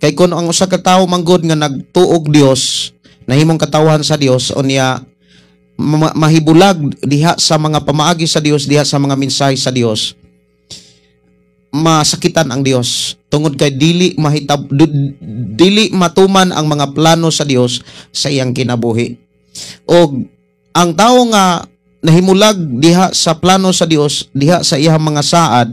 Kay kun ang usa ka tawo manggod nga nagtuog Dios, nahimong katawhan sa Dios, unya mahibulag diha sa mga pamaagi sa Dios, diha sa mga mensahe sa Dios, masakitan ang Dios tungod kay dili matuman ang mga plano sa Dios sa iyang kinabuhi. Og ang tawo nga nahimulag diha sa plano sa Dios, diha sa iyang mga saad,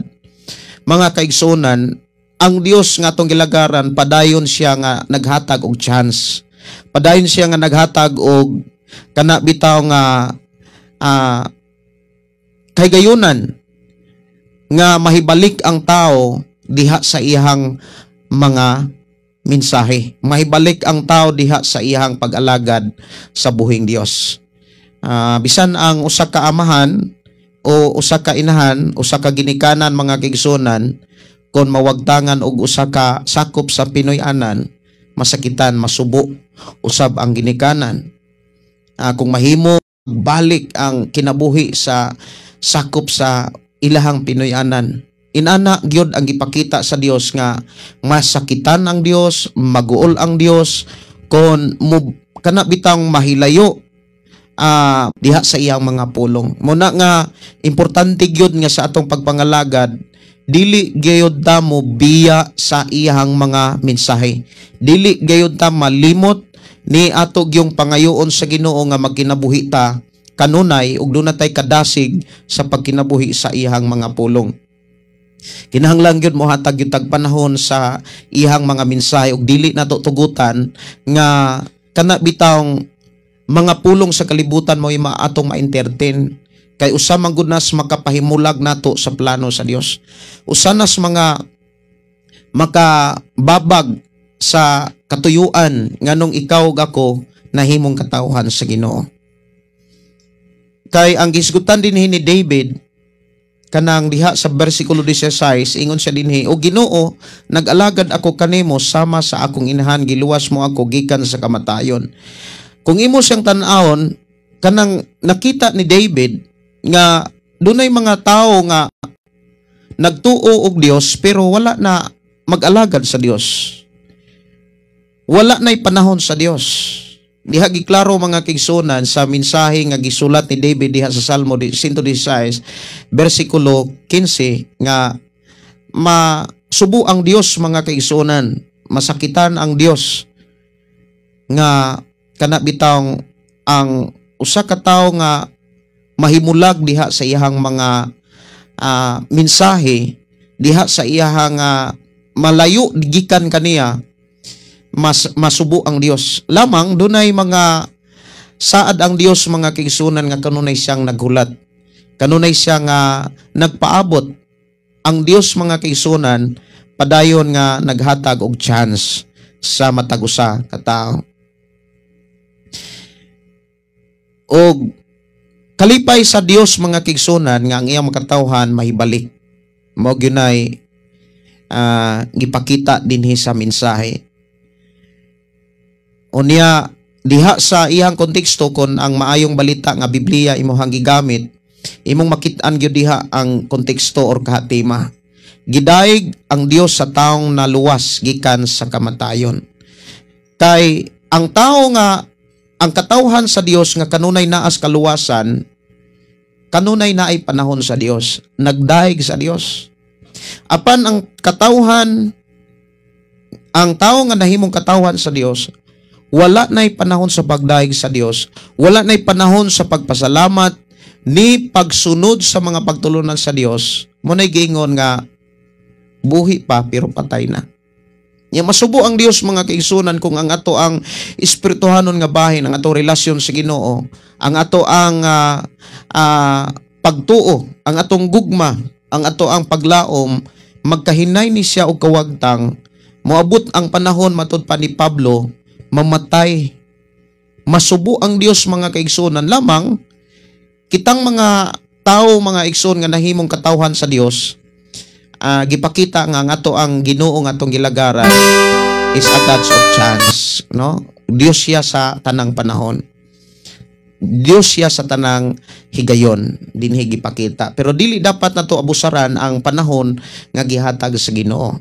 mga kaigsuonan, ang Dios nga atong gilagaran, padayon siya nga naghatag og chance. Padayon siya nga naghatag og kana bitaw nga kaygayunan. nga mahibalik ang tao diha sa iyang mga mensahe. Mahibalik ang tao diha sa iyang pag-alagad sa buhing Dios. Bisan ang usa ka amahan o usa ka inahan, usa ka ginikanan, mga kaigsuonan, kon mawagtangan og usa ka sakop sa Pinoy-anan, masakitan, masubo usab ang ginikanan. Kung mahimo balik ang kinabuhi sa sakop sa ilahang Pinoy-anan. Inana gyud ang gipakita sa Dios nga masakitan ang Dios, maguol ang Dios kon mo kana bitang mahilayo diha sa iyang mga pulong. Muna nga importante gyud nga sa atong pagpangalagad, dili gyud ta mo biya sa iyang mga mensahe. Dili gyud ta malimot ni ato gyung pangayoon sa Ginoo nga magkinabuhi ta kanunay ug duna tay kadasig sa pagkinabuhi sa iyang mga pulong. Kinahanglan gyud mohatag gyud tag panahon sa iyang mga mensahe ug dili nato tugutan nga kana bitawng mga pulong sa kalibutan mo atong ma-entertain, kay usa man gud nas makapahimulag nato sa plano sa Dios. Usa nas mga makababag sa katuyuan nganong ikaw ug ako nahimong katawhan sa Ginoo. Kay ang gisgutan dinhi ni David kanang diha sa bersikulo 16, ingon siya dinhi, "O Ginoo, nag-alagad ako kanimo sama sa akong inahan, giluwas mo ako gikan sa kamatayon." Kung imo siyang tan-awon, kanang nakita ni David nga dunay mga tawo nga nagtuo og Dios pero wala na mag-alagad sa Dios. Wala na'y panahon sa Dios. Diha giklaro, mga kaigsuonan, sa mensahe nga gisulat ni David diha sa Salmo 116 bersikulo 15 nga masubo ang Dios, mga kaigsuonan, masakitan ang Dios nga kana bitawng ang usa ka tawo nga mahimulag diha sa iyahang mga mensahe, diha sa iyahang malayo gikan kaniya, mas masubo ang Dios. Lamang dunay mga saad ang Dios, mga kaigsuonan, nga kanunay siyang naghulat. Kanunay siya nga nagpaabot. Ang Dios, mga kaigsuonan, padayon nga naghatag og chance sa matag usa ka tawo. Og kalipay sa Dios, mga kaigsuonan, nga ang iyang makatawhan mahibalik. Mao gyunay gipakita dinhi sa mensahe. Unya diha sa iyang konteksto, kon ang Maayong Balita nga Biblia imong gigamit, imong makit-an gyud diha ang konteksto or kahatima. Gidaig ang Dios sa taong naluwas gikan sa kamatayon. Kay ang tao nga ang katawhan sa Dios nga kanunay naas kaluwasan, kanunay naay panahon sa Dios, nagdaig sa Dios. Apan ang katawhan, ang tao nga nahimong katawhan sa Dios, wala na'y panahon sa pagdaig sa Dios, wala na'y panahon sa pagpasalamat ni pagsunod sa mga pagtulunan sa Dios, mo na'y giingon nga buhi pa pero patay na. Ya masubo ang Dios, mga kaigsuonan, kung ang ato ang espirituhanon nga bahin, ang ato relasyon sa Ginoo, ang ato ang pagtuo, ang atong gugma, ang ato ang paglaom, magkahinay ni siya og kawagtang, moabot ang panahon, matud pa ni Pablo, mamatay. Masubo ang Dios, mga kaigsuonan. Lamang kitang mga tao, mga igsoon, nga nahimong katawhan sa Dios, gipakita nga ang ato ang Ginoo nga atong gilagaran is a God of chance, no? Dios siya sa tanang panahon. Dios siya sa tanang higayon dinhi gipakita. Pero dili dapat nato abusaran ang panahon nga gihatag sa Ginoo.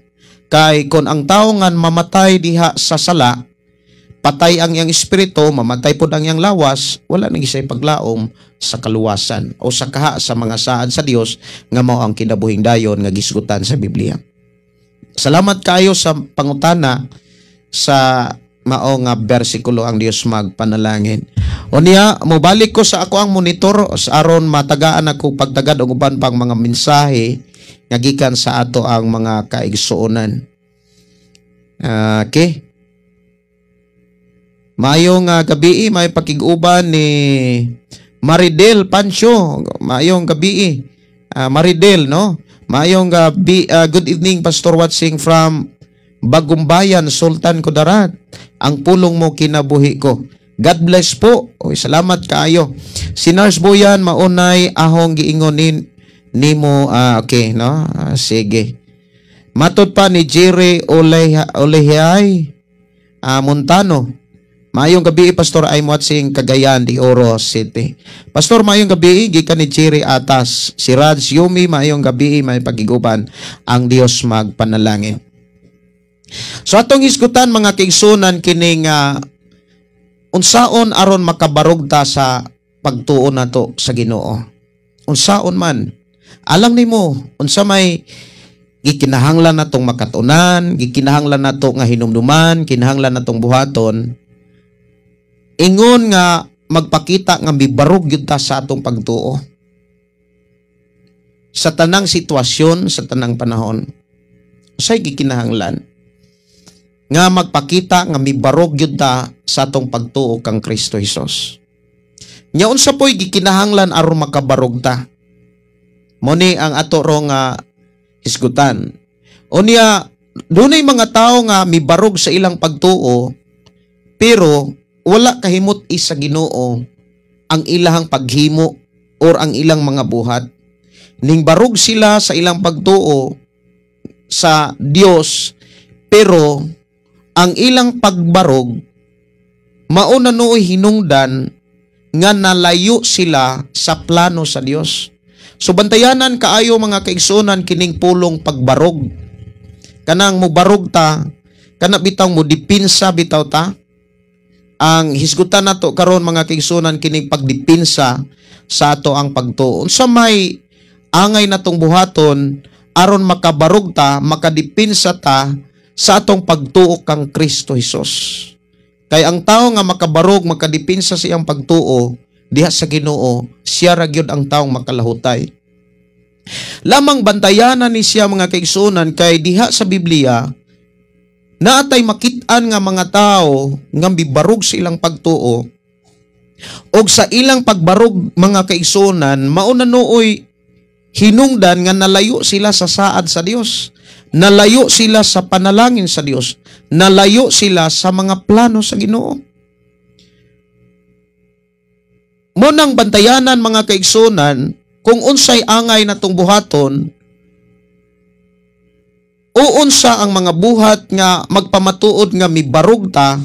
Kay kon ang tawo nga mamatay diha sa sala, patay ang iyang espiritu, mamatay pod ang iyang lawas, wala na siya'y paglaom sa kaluwasan o sa kaha sa mga saad sa Dios nga mao ang kinabuhing dayon nga gisgutan sa Biblia. Salamat kayo sa pangutana sa mao nga bersikulo. Ang Dios magpanalangin. Unya, mobalik ko sa ako ang monitor sa aron matagaan ako pagtagad og uban pang mga mensahe nga gikan sa ato ang mga kaigsuonan. Okay. Maayong gabi, may pakig-uban ni Maridel Pancho. Maayong gabi. Maridel, no? Maayong good evening, Pastor, watching from Bagumbayan, Sultan Kudarat. Ang pulong mo kinabuhi ko. God bless po. Oy, salamat kaayo. Si Nurse Boyan, maunay ahong giingon nimo, okay, no? Sige. Matod pa ni Jerry Olehay Montano. Maayong gabi, Pastor, I'm watching Cagayan de Oro City. Pastor, maayong gabi gikan ni Jerry Atas. Si Raj Yumi, maayong gabi, may pagiguban ang Dios magpanalangin. So atong hisgutan, mga kaigsunan, kining unsaon aron makabarog ta sa pagtuo nato sa Ginoo. Unsaon man? Alang nimo, unsa may gikinahanglan natong makatunan, gikinahanglan nato nga hinumduman, kinahanglan natong buhaton ingon nga magpakita nga mibarog gyud ta sa atong pagtuo sa tanang sitwasyon, sa tanang panahon? Unsay gikinahanglan nga magpakita nga mibarog gyud ta sa atong pagtuo kang Kristo Hesus? Nya unsa po'y gikinahanglan aron makabarog ta? Mo ni ang ato ro nga hisgutan. Unya dunay mga tawo nga mibarog sa ilang pagtuo pero wala kahimot sa Ginoo ang ilahang paghimo or ang ilang mga buhat. Ning barog sila sa ilang pagtuo sa Dios, pero ang ilang pagbarog mao na nooy hinungdan nga nalayo sila sa plano sa Dios. So bantayanan kaayo, mga kaigsunan, kining pulong pagbarog. Kanang mubarog ta, kana bitaw mo dipinsa bitaw ta. Ang hisgutan nato karon, mga kaigsunan, kining pagdipinsa sa ato ang pagtuo. Unsa may angay natong buhaton aron makabarog ta, makadipinsa ta sa atong pagtuo kang Kristo Hesus? Kay ang tao nga makabarog, makadipinsa sa iyang pagtuo diha sa Ginoo, siya ra gyud ang taong makalahutay. Lamang bantayanan ni siya, mga kaigsuonan, kay diha sa Biblia naatay makit-an nga mga tao nga mibarog sa ilang pagtuo og sa ilang pagbarog, mga kaigsuonan, mao na nooy hinungdan nga nalayo sila sa saad sa Dios. Nalayo sila sa panalangin sa Dios. Nalayo sila sa mga plano sa Ginoo. Mo nang bantayanan, mga kaigsuonan, kung unsay angay natong buhaton o unsa ang mga buhat nga magpamatuod nga mibarog ta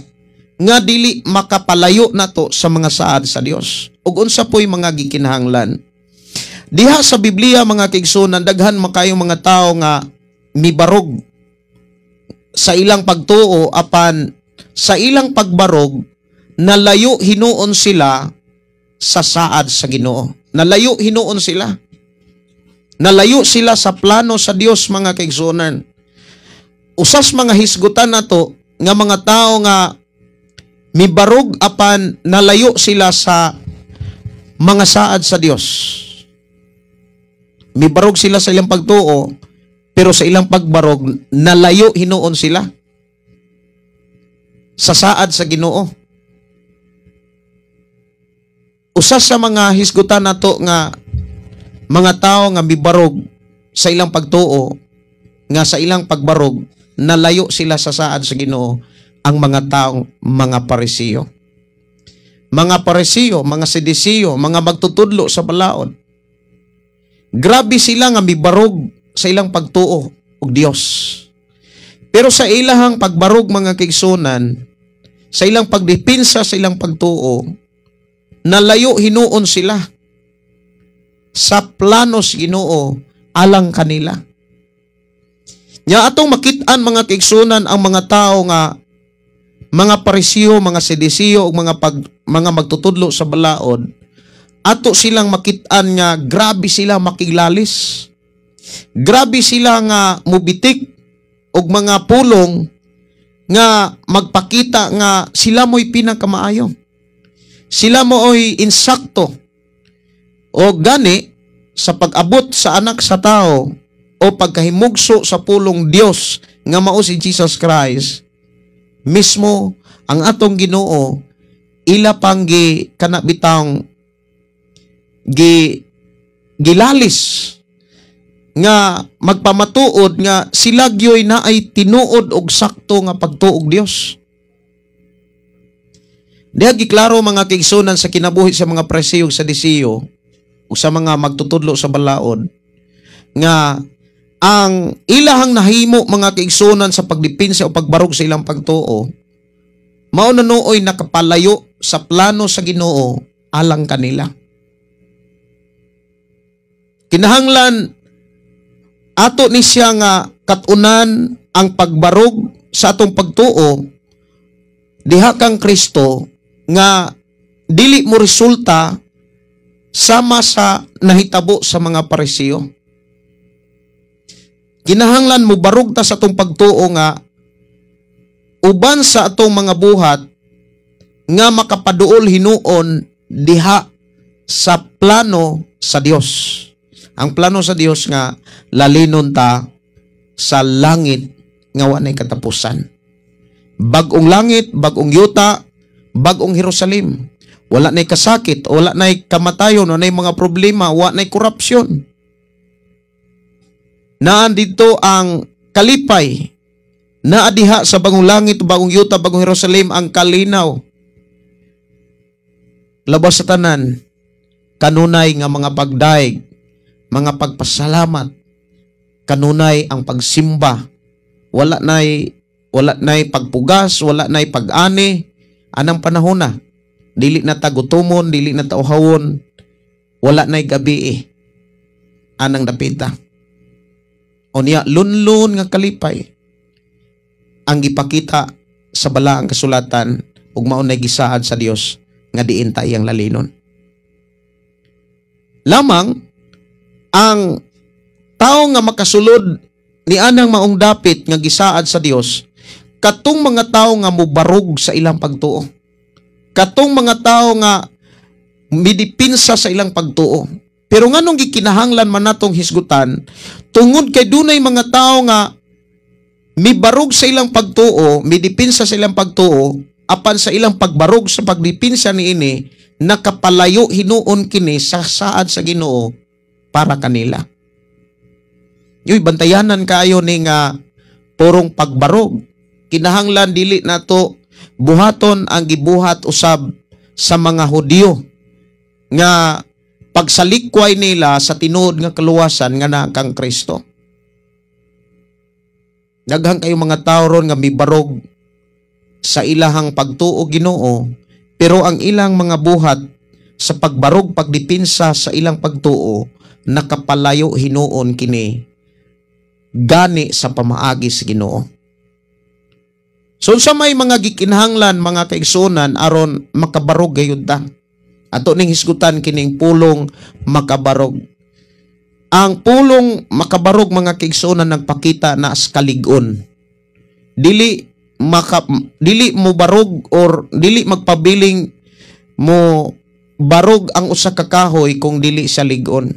nga dili makapalayo nato sa mga saad sa Dios. Ug unsa po'y mga gikinahanglan? Diha sa Biblia, mga kaigsuonan, daghan makayong mga tao nga mibarog sa ilang pagtuo, apan sa ilang pagbarog nalayo hinuon sila sa saad sa Ginoo. Nalayo hinuon sila. Nalayo sila sa plano sa Dios, mga kaigsuonan. Usas mga hisgutan nato nga mga tao nga mibarog apan nalayo sila sa mga saad sa Dios. Mibarog sila sa ilang pagtuo, pero sa ilang pagbarog nalayo hinuon sila sa saad sa Ginoo. Usa sa mga hisgutan nato nga mga tao nga mibarog sa ilang pagtuo nga sa ilang pagbarog nalayo sila sa saad sa Ginoo, ang mga taong mga Parisiyo. Mga Parisiyo, mga Sedisiyo, mga magtutudlo sa balaod. Grabe sila nga mibarog sa ilang pagtuo og Dios. Pero sa ilahang pagbarog, mga kaigsuonan, sa ilang pagdepensa sa ilang pagtuo, nalayo hinuon sila sa planos Ginoo alang kanila. Nya atong makit-an, mga kaigsuonan, ang mga tao nga mga Parisiyo, mga Sedisiyo ug mga magtutudlo sa balaod, ato silang makit-an nga grabe sila makiglalis. Grabe sila nga mubitik og mga pulong nga magpakita nga sila mo'y pinakamaayo. Sila mo'y insakto. O gani sa pag-abot sa anak sa tao o pagkahimugso sa pulong Dios nga mao si Jesus Christ, mismo ang atong Ginoo ila pang gi kana bitang gi gilalis. Nga magpamatuod nga sila gyoy naay tinuod og sakto nga pagtuog Dios. Diha giklaro, mga kaigsunan, sa kinabuhi sa mga Pariseo ug Sadiseo ug sa mga magtutudlo sa balaod nga ang ilahang nahimo, mga kaigsunan, sa pagdepensa o pagbarog sa ilang pagtuo, mao na nooy nakapalayo sa plano sa Ginoo alang kanila. Kinahanglan ato ni siya nga katunan ang pagbarog sa atong pagtuo diha kang Kristo nga dili mo resulta sama sa nahitabo sa mga Pariseo. Kinahanglan mo barog ta sa atong pagtuo nga uban sa atong mga buhat nga makapaduol hinuon diha sa plano sa Dios. Ang plano sa Dios nga lalinon ta sa langit nga wa nay katapusan. Bag-ong langit, bag-ong yuta, bag-ong Jerusalem. Wala nay kasakit, wala nay kamatayon, wala nay mga problema, wala nay korupsyon. Naan dito ang kalipay. Naa diha sa bagong langit, bagong yuta, bagong Jerusalem ang kalinaw. Labas sa tanan, kanunay nga mga pagdaig, mga pagpasalamat, kanunay ang pagsimba. Wala nay pagpugas, wala nay pag-ani anang panahon na. Dili na ta gutomon, dili na ta uhawon, wala nay gabi eh. Anang dapita. Unya lunlun nga kalipay ang gipakita sa balaang kasulatan ug mao nay gisaad sa Dios nga diin ta iyang lalinon. Lamang ang tao nga makasulod ni anang maong dapit nga gisaad sa Dios, katong mga tao nga mobarog sa ilang pagtuo. Katong mga tao nga midipinsa sa ilang pagtuo. Pero nganong gikinahanglan man natong hisgutan? Tungod kay dunay mga tao nga mibarog sa ilang pagtuo, midipinsa sa ilang pagtuo, apan sa ilang pagbarog sa pagdipinsa niini, nakapalayo hinuon kini sa saad sa Ginoo para kanila. Yoy, bantayanan kaayo ni nga purong pagbarog. Kinahanglan dili nato buhaton ang gibuhat usab sa mga Hudyo nga pagsalikway nila sa tinuod nga kaluwasan nga naa kang Kristo. Daghan kayo mga tao ron nga mibarog sa ilahang pagtuo Ginoo, pero ang ilang mga buhat sa pagbarog, pagdipinsa sa ilang pagtuo, nakapalayo hinuon kini gani sa pamaagi sa Ginoo. So sa may mga gikinahanglan, mga kaigsunan, aron makabarog gayud ta? Ato ning hisgutan kining pulong "makabarog". Ang pulong "makabarog", mga kaigsunan, nagpakita na as kalig-on. Dili mo barog or dili magpabiling mo barog ang usa ka kahoy kung dili siya lig-on.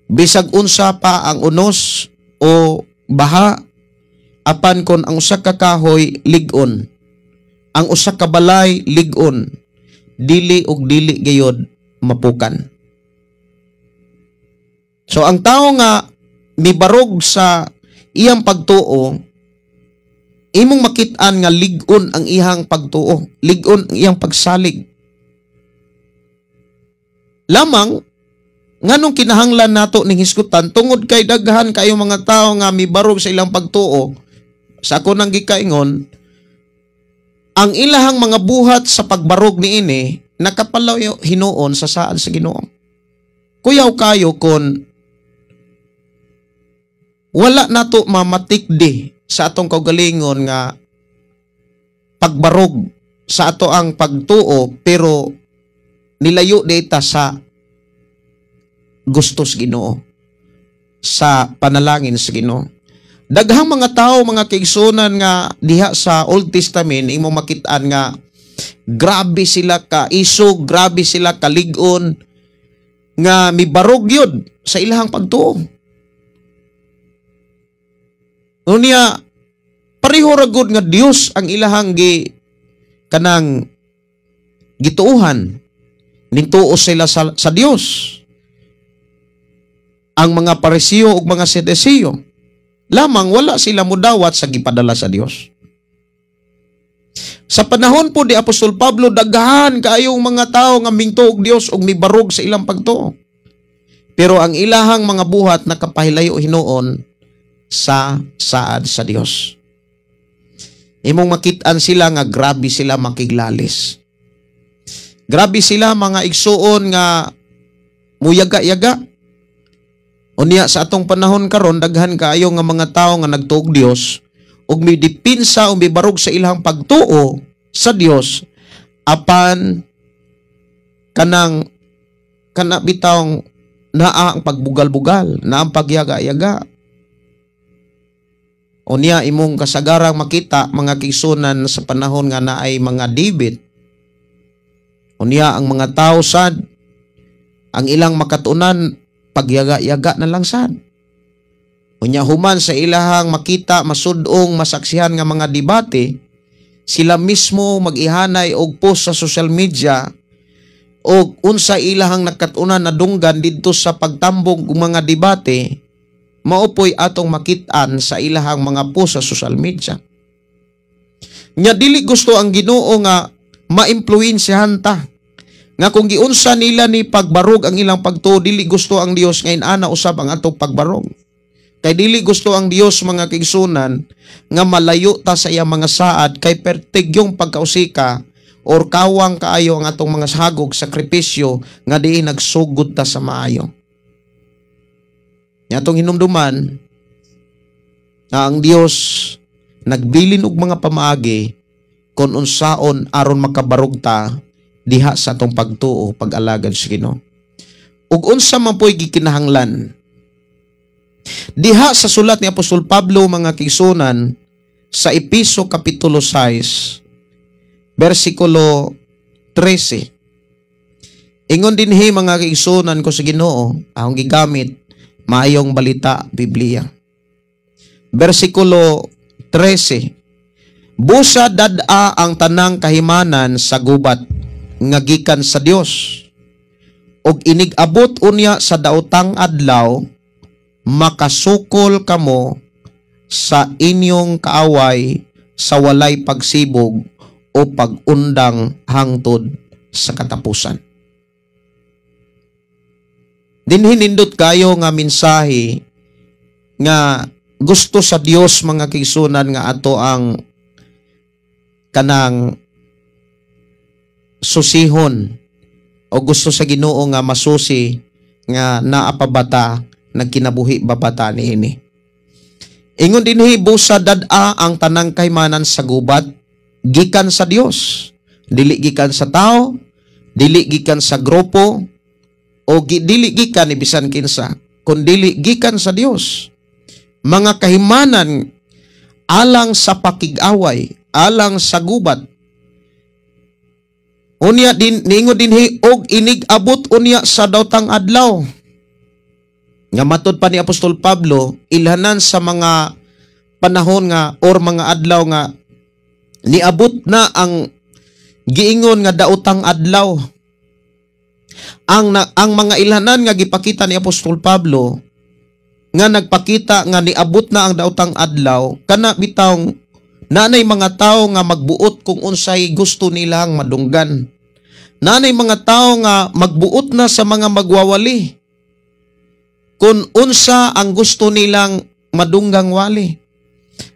Bisag unsa pa ang unos o baha, apan kon ang usa ka kahoy lig-on, ang usa ka balay lig-on, dili og dili gayod mapukan. So ang tao nga mibarog sa iyang pagtuo, imong makit-an nga lig-on ang iyang pagtuo, lig-on ang iyang pagsalig. Lamang nganong kinahanglan nato ning hisgutan? Tungod kay daghan kayo mga tao nga mibarog sa ilang pagtuo. Sa ako nang gikaingon, ang ilahang mga buhat sa pagbarog niini nakapalayo hinuon sa saad sa Ginoo. Kuyaw kayo kon wala nato mamatikdi sa atong kaugalingon nga pagbarog sa ato ang pagtuo, pero nilayo data sa gustos Ginoo, sa panalangin sa Ginoo. Daghang mga tao, mga kaigsunan, nga diha sa Old Testament imo makit-an nga grabe sila ka isog, grabe sila kalig-on nga mibarog yun sa ilahang pagtuo. Unya pareho ra gud nga Dios ang ilahang gi kanang gituohan. Nituo sila sa Dios. Ang mga Pariseo ug mga Saduseo. Lamang wala sila mudawat sa gipadala sa Dios. Sa panahon po ni Apostol Pablo, daghan kaayong mga tao nga mingtuo og Dios ug mibarog sa ilang pagtuo. Pero ang ilahang mga buhat nakapahilayo hinuon sa saad sa Dios. Imong makit-an sila nga grabe sila makiglalis. Grabe sila, mga igsuon, nga muyaga-yaga. Unya sa atong panahon karon, daghan kaayo nga mga tawo nga nagtuog Dios ug midipinsa o mibarog sa ilang pagtuo sa Dios, apan kanang kana bitawng naa ang pagbugal-bugal, naa ang pagyaga-yaga. Unya imong kasagarang makita, mga kaigsuonan, sa panahon nga naay mga debate. Unya ang mga tao sad, ang ilang makatunan pagyaga-yaga na lang sad. Unya human sa ilahang makita, masudong, masaksihan nga mga debate, sila mismo mag-ihanay og post sa social media og unsa ilahang nakatunan, nadunggan didto sa pagtambong og mga debate, mao poy atong makit-an sa ilahang mga post sa social media. Nya dili gusto ang Ginoo nga maimpluwensyahan ta. Nga kung giunsa nila ni pagbarog ang ilang pagtuo, dili gusto ang Dios nga inana usab ang atong pagbarog. Kay dili gusto ang Dios, mga kaigsuonan, nga malayo ta sa iyang mga saad, kay pertigyong pagkausika or kawang kaayo ang atong mga hagog sakripisyo nga diin nagsugod ta sa maayo. Nya atong hinumduman nga ang Dios nagbilin og mga pamaagi kon unsaon aron makabarog ta diha sa atong pagtuo, pag-alagad sa Ginoo. Ug unsa man po'y gikinahanglan diha sa sulat ni Apostol Pablo, mga kaigsuonan, sa Epeso Kapitulo 6 versikulo 13? Ingon dinhi, mga kaigsuonan ko sa Ginoo, akong gigamit Maayong Balita Biblia. Versikulo 13. Busa dad-a ang tanang kahimanan sa gubat nga gikan sa Dios. Ug inig-abot unya sa daotang adlaw, makasukol kamo sa inyong kaaway sa walay pagsibog o pag-undang hangtod sa katapusan. Dinhi nindot kayo nga mensahe nga gusto sa Dios, mga kaigsuonan, nga ato ang kanang susihon o gusto sa Ginoo nga masusi nga naa pa ba ta, nagkinabuhi ba ba ta niini. Ingon dinhi, busa dad-a ang tanang kahimanan sa gubat gikan sa Dios. Dili gikan sa tao, dili gikan sa grupo o dili gikan ni bisan kinsa, kun dili gikan sa Dios. Mga kahimanan alang sa pakig-away, alang sa gubat. Unya din niingon dinhi, og inig abot unya sa daotang adlaw. Nga matod pa ni Apostol Pablo, ilhanan sa mga panahon nga or mga adlaw nga niabot na ang giingon nga daotang adlaw. Ang mga ilhanan nga gipakita ni Apostol Pablo nga nagpakita nga niabot na ang daotang adlaw, kana bitawng nanay mga tao nga magbuot kung unsay gusto nilang madunggan. Nanay mga tao nga magbuot na sa mga magwawali kung unsa ang gusto nilang madunggang wali.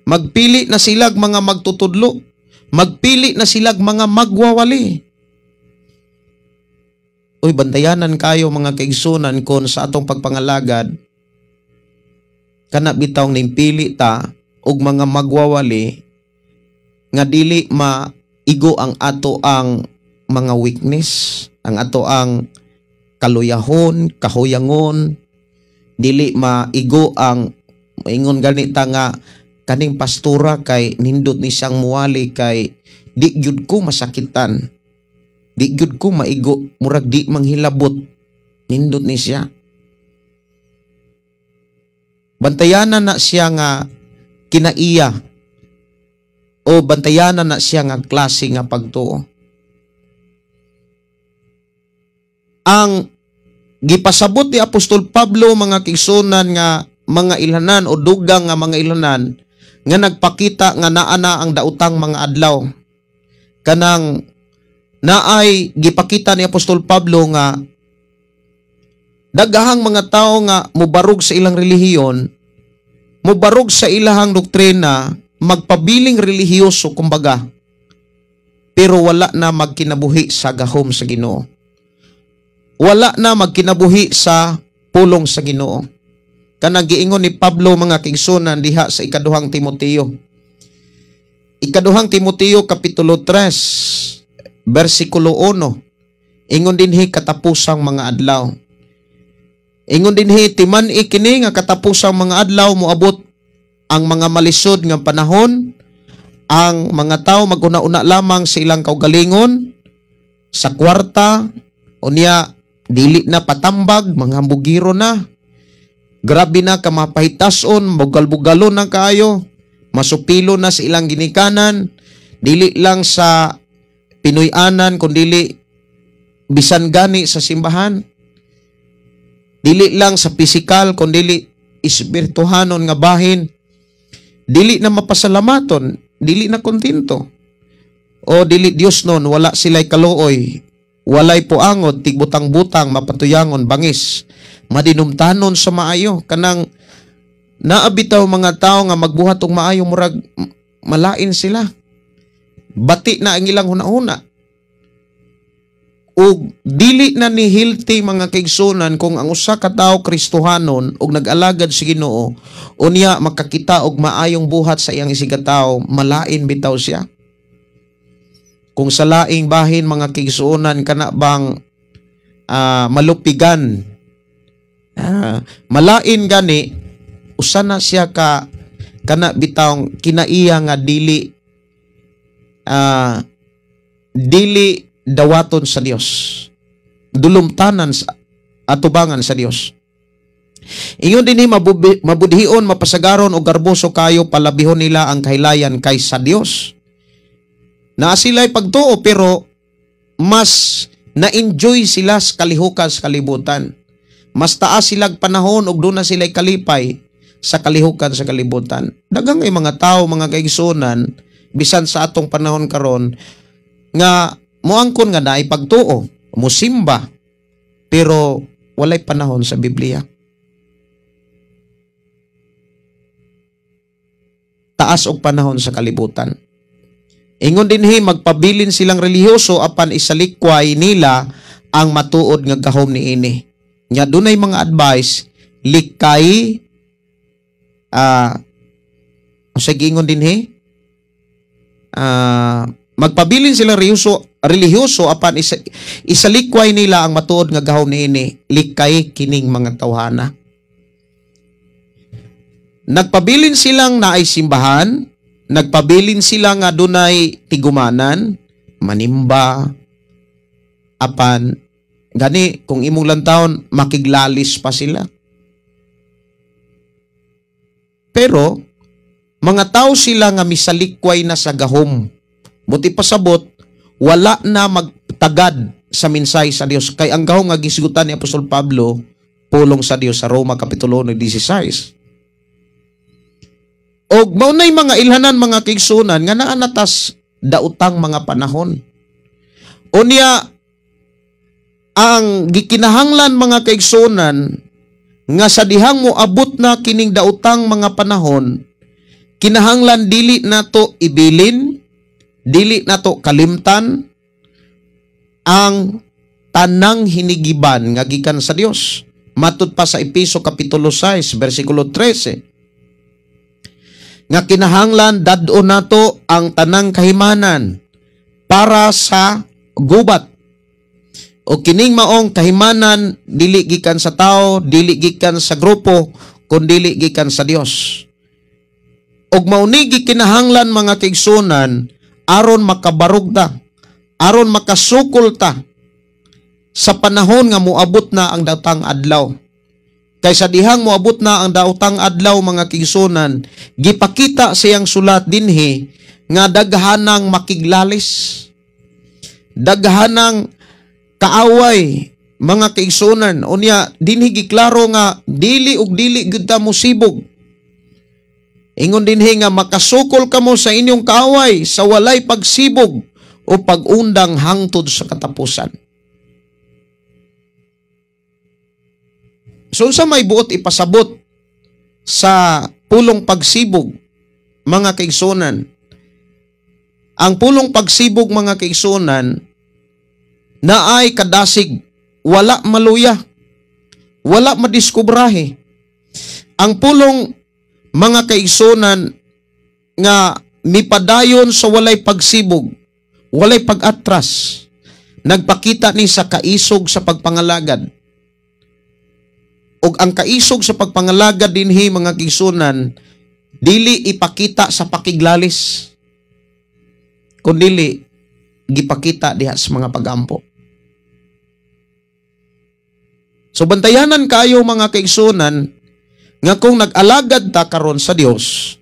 Magpili na silag mga magtutudlo. Magpili na silag mga magwawali. Uy, bantayanan kayo, mga kaigsuonan, kon sa atong pagpangalagad, kana bitawng nimpili ta og mga magwawali nga dili maigo ang ato ang mga weakness, ang ato ang kaluyahon, kahuyangon, dili maigo ang maingon ganita nga kaning pastora kay nindot ni siyang muwali kay di gyud ko masakitan. Di gyud ko maigo, murag di manghilabot. Nindot ni siya. Bantayanan na siya nga kinaiya o bantayanan na siya nga klase nga pagtuo. Ang Gipasabot ni Apostol Pablo, mga kaigsuonan, nga mga ilhanan o dugang nga mga ilhanan nga nagpakita nga naa na ang daotang mga adlaw. Kanang naay gipakita ni Apostol Pablo nga daghang mga tao nga mubarog sa ilang relihiyon, mubarog sa ilahang doktrina, magpabiling relihiyoso kumbaga, pero wala na magkinabuhi sa gahom sa Ginoo. Wala na magkinabuhi sa pulong sa Ginoo. Kanang giingon ni Pablo, mga kaigsuonan, diha sa Ikaduhang Timoteo. Ikaduhang Timoteo kapitulo 3 bersikulo 1. Ingon dinhi, katapusang mga adlaw. Ingon dinhi, timan-i kini nga katapusang mga adlaw moabot ang mga malisod nga panahon, ang mga tao maguna-una lamang sa ilang kaugalingon, sa kwarta, unya dili na patambag, mga hambugiro na. Grabe na ka mapahitason, bugal-bugalon na kaayo, masupilo na sa ilang ginikanan, dili lang sa Pinoy-anan, kundili bisan gani sa simbahan. Dili lang sa pisikal, kundili espirituhanon nga bahin. Dili na mapasalamaton, dili na kontento. O dili Diyos nun, wala sila'y kaluoy, walay puangod, tigbutang-butang, mapatuyangon, bangis, madinumtanon sa maayo. Kanang naabitaw mga tao nga magbuhat og maayo, murag malain sila. Bati na ang ilang hunahuna. Og dili na ni healthy, mga kaigsunan, kung ang usa ka tawo Kristohanon og nag-alagad sa Ginoo, unya makakita og maayong buhat sa iyang isigatawo, malain bitaw siya. Kung sa laing bahin, mga kaigsuonan, kana bang malupigan, malain gani, usa na siya ka kana bitawng kinaiya nga dili dili dawaton sa Dios, dulumtanan sa atubangan sa Dios. Ingon dinhi, mabudhion, mapasagaron o garboso kayo, palabihon nila ang kahilayan kaysa Dios. Naa sila'y pagtuo pero mas na-enjoy sila sa kalihukan sa kalibutan. Mas taas silag panahon ug doon na sila'y kalipay sa kalihukan sa kalibutan. Daghang ay mga tao, mga kaigsunan, bisan sa atong panahon karon nga moangkon nga naay pagtuo, musimba, pero walay panahon sa Biblia. Taas og panahon sa kalibutan. Ingon dinhi, magpabilin silang relihiyoso apan isalikway nila ang matuod nga gahom niini. Nya dunay mga advice likay sa giingon dinhi, magpabilin silang relihiyoso apan isalikway nila ang matuod nga gahom niini, likay kining mga tawhana. Nagpabilin silang naay simbahan, nagpabilin sila nga dunay tigumanan, manimba, apan gani kung imong lantawon makiglalis pa sila. Pero mga tao sila nga misalikway na sa gahom. Buti pasabot, wala na magtagad sa minsay sa Dios. Kay ang gahom nga gisgutan ni Apostol Pablo, pulong sa Dios sa Roma Kapitulo 1:16. Og mao nay mga ilhanan, mga kaigsunan, nga naa natas daotang mga panahon. Unya ang gikinahanglan, mga kaigsunan, nga sa dihang moabot na kining daotang mga panahon, kinahanglan dili nato ibilin, dili nato kalimtan ang tanang hinigiban nga gikan sa Dios. Matud pa sa Epeso Kapitulo 6 bersikulo 13 nga kinahanglan dad-on nato ang tanang kahimanan para sa gubat. O kining maong kahimanan dili gikan sa tao, dili gikan sa grupo, kun dili gikan sa Dios. Og mao ni gikinahanglan, mga kaigsunan, aron makabarog ta, aron makasukol ta sa panahon nga moabot na ang daotang adlaw. Kaysa dihang moabot na ang daotang adlaw, mga kaigsunan, gipakita siyang sulat dinhi nga daghanang makiglalis, daghanang kaaway, mga kaigsunan. Unya dinhi giklaro nga dili ug dili gyud ta mosibog. Ingon dinhi nga makasukol kamo sa inyong kaaway sa walay pagsibog o pag-undang hangtod sa katapusan. So unsa may buot ipasabot sa pulong pagsibog, mga kaigsunan? Ang pulong pagsibog, mga kaigsunan, naay kadasig, wala maluya, wala madiskubrahe. Ang pulong, mga kaigsunan, nga mipadayon sa walay pagsibog, walay pag-atras, nagpakita ni sa kaisog sa pagpangalagad. Og ang kaisog sa pagpangalagad dinhi, mga kaigsunan, dili ipakita sa pakiglalis, kundili gipakita diha sa mga pagampo. So bantayanan kayo, mga kaigsunan, nga kung nag-alagad ta karon sa Dios,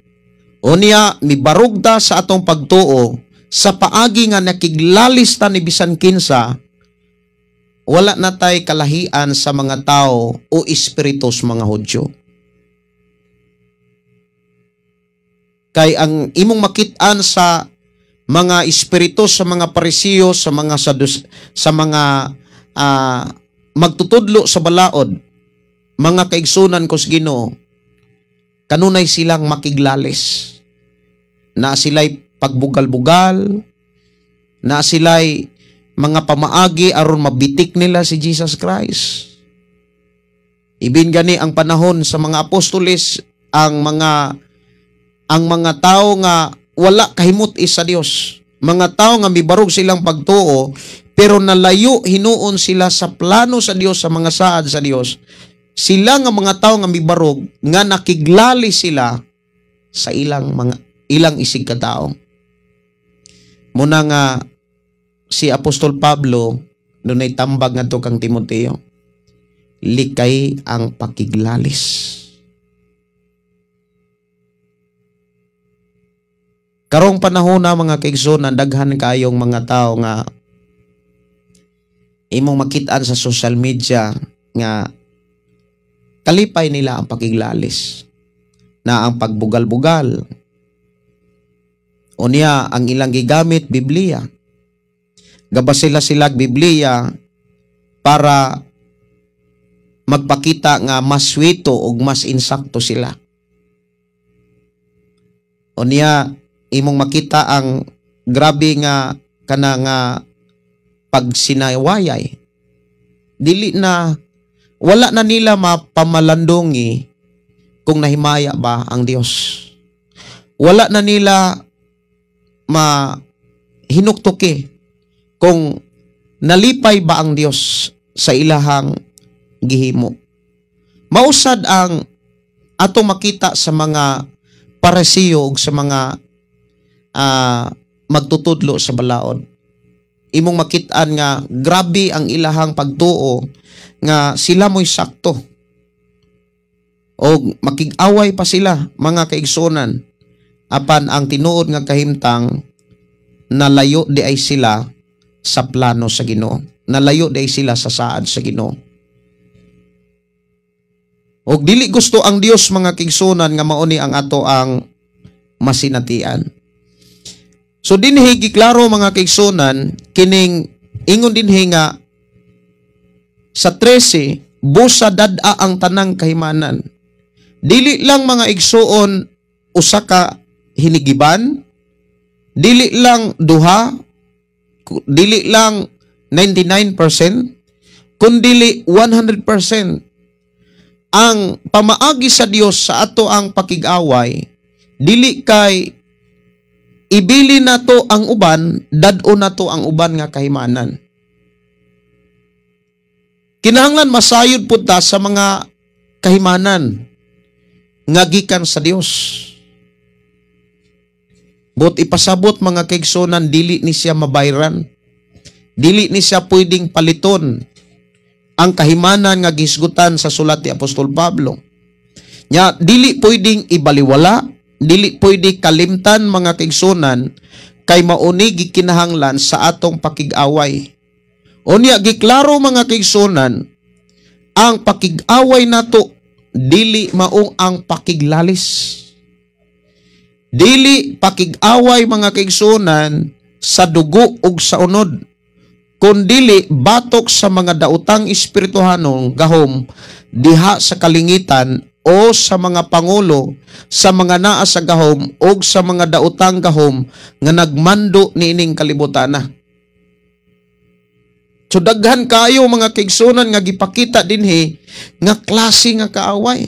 unya mibarog ta sa atong pagtuo sa paagi nga nakiglalis ta ni bisan kinsa, wala na tay kalahian sa mga tao o espiritu sa mga Hudyo. Kay ang imong makit-an sa mga espiritu sa mga Parisiyo, sa mga sa mga magtutudlo sa balaod, mga kaigsunan ko sa Ginoo, kanunay silang makiglalis. Na sila'y pagbugal-bugal, na sila'y mga pamaagi aron mabitik nila si Jesus Christ. Ibin gani ang panahon sa mga apostoles, ang mga tao nga wala kahimot is sa Dios, mga tao nga mibarog silang pagtuo pero nalayo hinuon sila sa plano sa Dios, sa mga saad sa Dios. Sila nga mga tao nga mibarog nga nakiglali sila sa ilang mga ilang isig ka tao. Muna nga si Apostol Pablo dunay tambag ngadto kang Timoteo, likay ang pakiglalis. Karong panahon na, mga kaigsoon, daghan kayong mga tao nga imong makit-an sa social media nga kalipay nila ang pakiglalis, na ang pagbugal-bugal. Unya ang ilang gigamit Biblia. Gabasila silag Biblia para magpakita nga mas swito ug mas insakto sila. Unya imong makita ang grabe nga kana nga pagsinawayay. Dili na, wala na nila mapamalandongi kung nahimaya ba ang Dios. Wala na nila mahinuktuki kung nalipay ba ang Dios sa ilahang gihimo. Mausad ang atong makita sa mga Parisiyo ug sa mga magtutudlo sa balaod. Imong makit-an nga grabe ang ilahang pagtuo nga sila mo'y sakto. O makig-away pa sila, mga kaigsunan, apan ang tinuod nga kahimtang nalayo di ay sila sa plano sa Ginoo. Nalayo di ay sila sa saad sa Ginoo. Og dili gusto ang Dios, mga kaigsunan, nga mauni ang ato ang masinatian. So dinhi giklaro, mga kaigsunan, kining ingon dinhi nga sa 13, busa dad-a ang tanang kahimanan. Dili lang, mga igsuon, usa ka hinigiban, dili lang duha, dili lang 99%, kundili 100%. Ang pamaagi sa Dios sa ato ang pakig-away, dili kay ibili nato ang uban, dad-o nato ang uban nga kahimanan. Kinahanglan masayod pud ta sa mga kahimanan nga gikan sa Dios. But ipasabot, mga kaigsunan, dili ni siya mabayran. Dili ni siya pwedeng paliton ang kahimanan nga gisgutan sa sulat ni Apostol Pablo. Nya dili pwedeng ibaliwala, dili pwede kalimtan, mga kaigsunan, kay mauni gikinahanglan sa atong pakig-away. Unya giklaro, mga kaigsuonan, ang pakig-away nato dili mao ang pakiglalis. Dili pakig-away, mga kaigsuonan, sa dugo ug sa unod, kundili batok sa mga daotang espirituhanong gahom diha sa kalingitan o sa mga pangulo, sa mga naa sa gahom o sa mga daotang gahom nga nagmando niining kalibutan na. So daghan kayo, mga kaigsuonan, nga gipakita dinhi nga klase nga kaaway.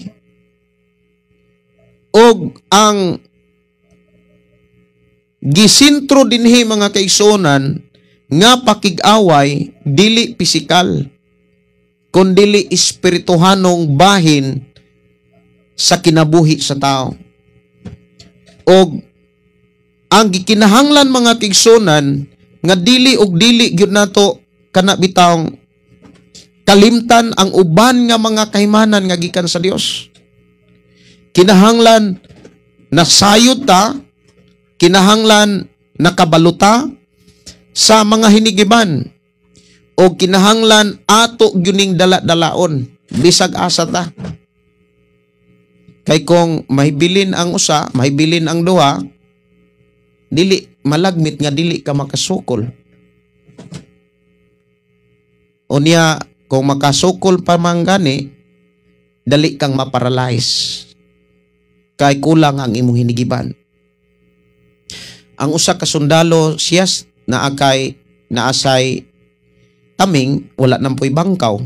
Og ang gisintro dinhi, mga kaigsuonan, nga pakig-away dili pisikal kundili espirituhanong bahin sa kinabuhi sa tao. Og ang gikinahanglan, mga kaigsuonan, nga dili og dili gyud nato kana bitawng kalimtan ang uban nga mga kahimanan nga gikan sa Dios. Kinahanglan nasayod ta, kinahanglan nakabaluta sa mga hinigiban o kinahanglan ato gyuning dala-dalaon bisag asa ta. Kay kung mahibilin ang usa, mahibilin ang duha, dili malagmit nga dili ka makasukol. Unya kung makasukol pa man gani, dali kang maparalyze. Kay kulang ang imong hinigiban. Ang usa ka sundalo siya naa kay naasay taming, wala nang po'y bangkaw.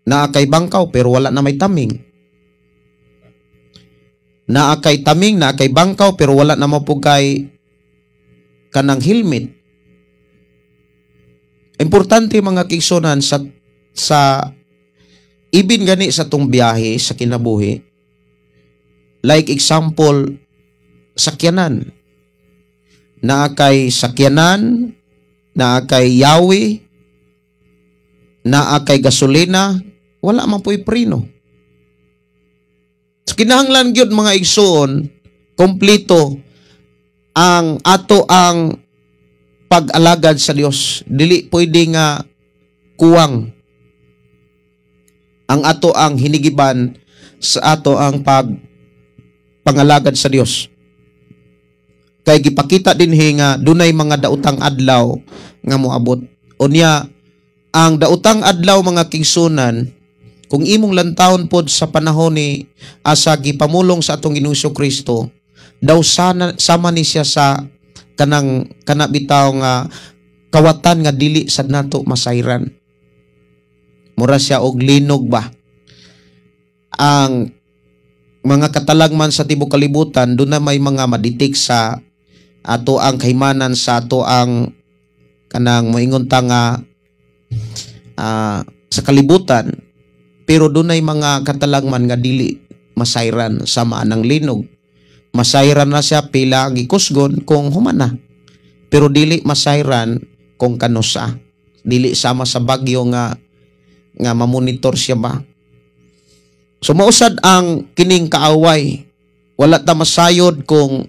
Naa kay bangkaw pero wala na may taming. Naa kay taming, naa kay bangkaw pero wala na mo kay kanang helmet. Importante, mga kaigsuonan, sa ibin gani sa tong biyahe sa kinabuhi. Like example, sakyanan. Naa kay sakyanan, naa kay yawi, naa kay gasolina, wala man po'y preno. So, kinahanglan gyud, mga igsoon, kompleto ang ato ang pag-alagad sa Dios. Dili pwede nga kuwang ang ato ang hinigiban sa ato ang pag pangalagad sa Dios. Kay gipakita dinhi nga dunay mga daotang adlaw nga moabot. Unya ang daotang adlaw, mga kaigsuonan, kung imong lantawon pod sa panahon ni asa gipamulong sa atong Ginoong Kristo, daw sana sama ni siya sa kanang kana bitaw nga kawatan nga dili sad nato masayran. Mura siya og linog ba. Ang mga katalagman sa tibok kalibutan, doon na may mga maditik sa ato ang kahimanan, sa ato ang kanang moingon ta nga sa kalibutan, pero dunay mga katalagman nga dili masayran sama ng linog. Masayran na siya pila ang gikusgon kung humana, pero dili masayran kung kanusa. Dili sama sa bagyo nga nga mamonitor siya ba. So mausad ang kining kaaway, wala ta masayod kung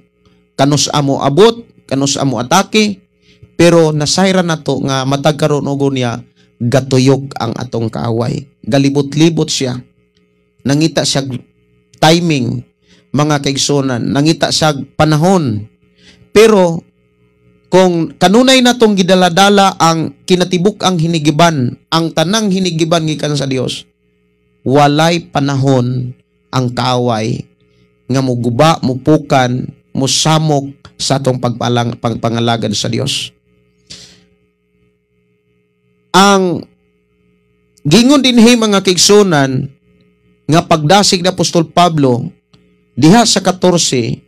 kanus-a mo abot, kanus-a mo atake, pero nasayran nato nga matag karon og niya gatuyok ang atong kaaway. Galibot-libot siya. Nangita siya timing, mga kaigsuonan, nangita siya panahon. Pero kung kanunay natong gidaladala ang kinatibuk ang hinigiban, ang tanang hinigiban gikan sa Dios, walay panahon ang kaaway nga muguba, mupukan, musamok sa atong pagpalang pagpangalagad sa Dios. Ang gingon dinhi, mga kaigsuonan, nga pagdasig ni Apostol Pablo diha sa 14,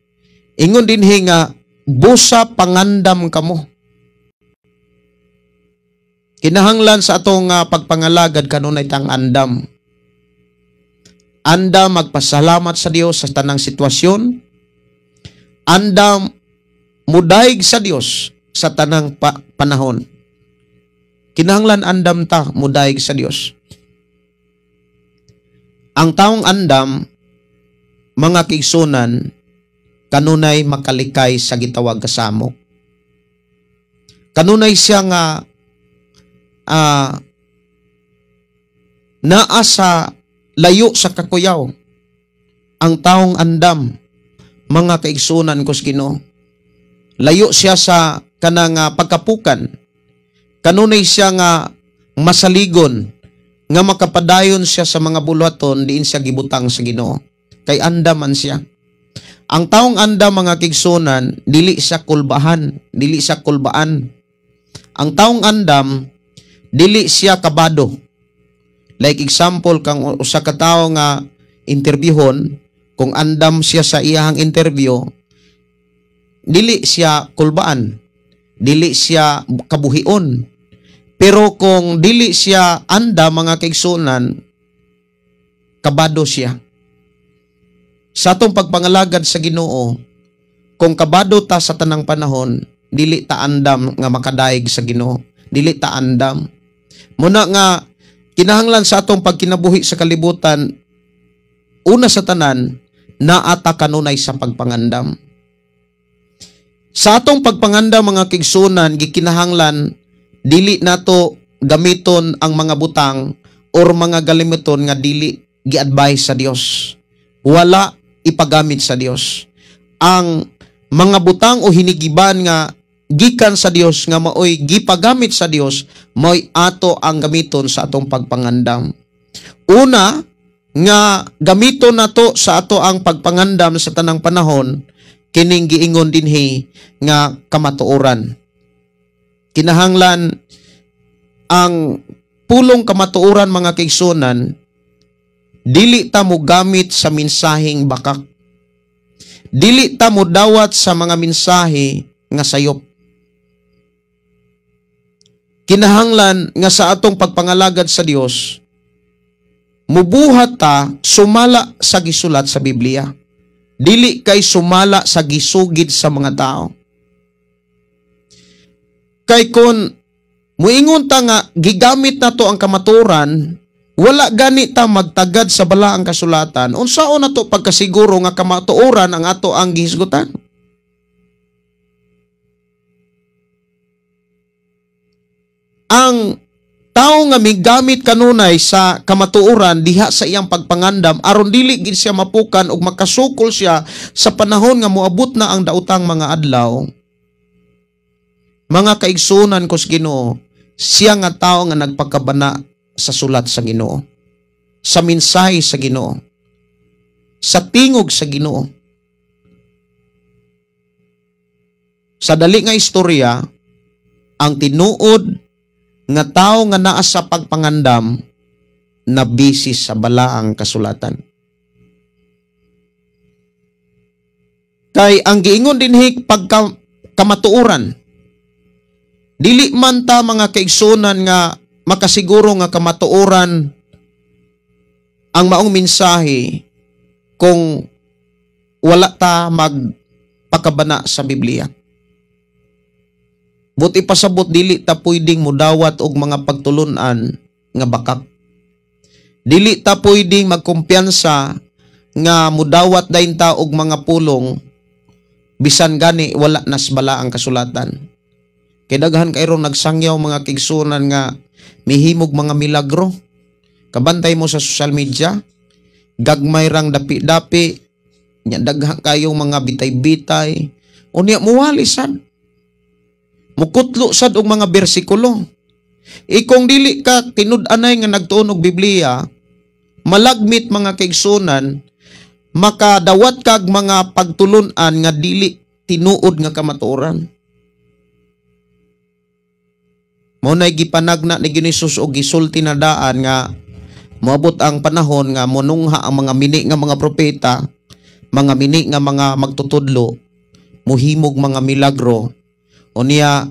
ingon dinhi nga busa pangandam kamo. Kinahanglan sa atong pagpangalagad kanunay tang andam. Andam magpasalamat sa Dios sa tanang sitwasyon. Andam mudayeg sa Dios sa tanang panahon. Kinahanglan andam ta mudayeg sa Dios. Ang taong andam, mga kaigsuonan, kanunay makalikay sa gitawag kasamok. Kanunay siya nga naa sa layo sa kakuyaw. Ang taong andam, mga kaigsunan ko sa Ginoo, layo siya sa kanang pagkapukan. Kanunay siya nga masaligon, nga makapadayon siya sa mga buluhaton diin siya gibutang sa Ginoo. Kay andam man siya. Ang taong andam, mga kaigsunan, dili siya kulbahan, dili siya kulbaan. Ang taong andam, dili siya kabado. Like example, kang usa ka tawo nga interviewon, kung andam siya sa iyahang interview, dili siya kulbaan, dili siya kabuhion. Pero kung dili siya andam, mga kaigsunan, kabado siya. Sa atong pagpangalagad sa Ginoo, kung kabado ta sa tanang panahon, dili ta andam nga makadaig sa Ginoo, dili ta andam. Muna nga kinahanglan sa atong pagkinabuhi sa kalibutan, una sa tanan, naata kanunay sa pagpangandam. Sa atong pagpangandam, mga kaigsunan, gikinahanglan dili nato gamiton ang mga butang or mga galimiton nga dili gi-advise sa Dios. Wala ipagamit sa Dios. Ang mga butang o hinigiban nga gikan sa Dios nga maoy gipagamit sa Dios, maoy ato ang gamiton sa atong pagpangandam. Una nga gamiton nato sa ato ang pagpangandam sa tanang panahon, kining giingon dinhi nga kamatuoran. Kinahanglan ang pulong kamatuoran, mga kaigsunan, dili ta mo gamit sa mensaheng bakak. Dili ta mo dawat sa mga mensahe nga sayop. Kinahanglan nga sa atong pagpangalagad sa Dios, mubuhat ta sumala sa gisulat sa Biblia. Dili kay sumala sa gisugid sa mga tao. Kay kon muingon ta nga gigamit nato ang kamatuoran, wala gani ta magtagad sa balaang kasulatan, unsaon nato pagkasiguro nga kamatuoran ang ato ang gihisgutan? Ang tao nga migamit kanunay sa kamatuoran diha sa iyang pagpangandam aron dili gid siya mapukan ug makasukol siya sa panahon nga moabot na ang daotang mga adlaw. Mga kaigsunan ko sa Ginoo, siya nga tao nga nagpakabana sa sulat sa Ginoo, sa mensahe sa Ginoo, sa tingog sa Ginoo. Sa dali nga istorya, ang tinuod nga tao nga naa sa pagpangandam na busy sa balaang kasulatan. Kay ang giingon dinhi pagka kamatuoran, dili man ta, mga kaigsunan, nga makasiguro nga kamatuoran ang maong mensahe kung wala ta magpakabana sa Biblia. Buti pasabot dili ta pwedeng mudawat og mga pagtulunan nga bakak. Dili ta pwedeng magkumpiyansa nga mudawat dayon ta og mga pulong bisan gani wala nasbala ang kasulatan. Kay daghan kayro nagsangyaw, mga kaigsunan, nga mihimog mga milagro. Kabantay mo sa social media, gagmay rang dapi-dapi, nya daghan kayong mga bitay-bitay, unya muwali sad. Mukutlo sad og mga bersikulo. Ikong dili ka tinud-anay nga nagtuon og Biblia, malagmit, mga kaigsunan, makadawat kag mga pagtulun-an nga dili tinuod nga kamatuoran. Mao nay gipanagna ni Ginoong og gisulti na daan nga moabot ang panahon nga monungha ang mga mini nga mga propeta, mga mini nga mga magtutudlo, muhimog mga milagro. Unya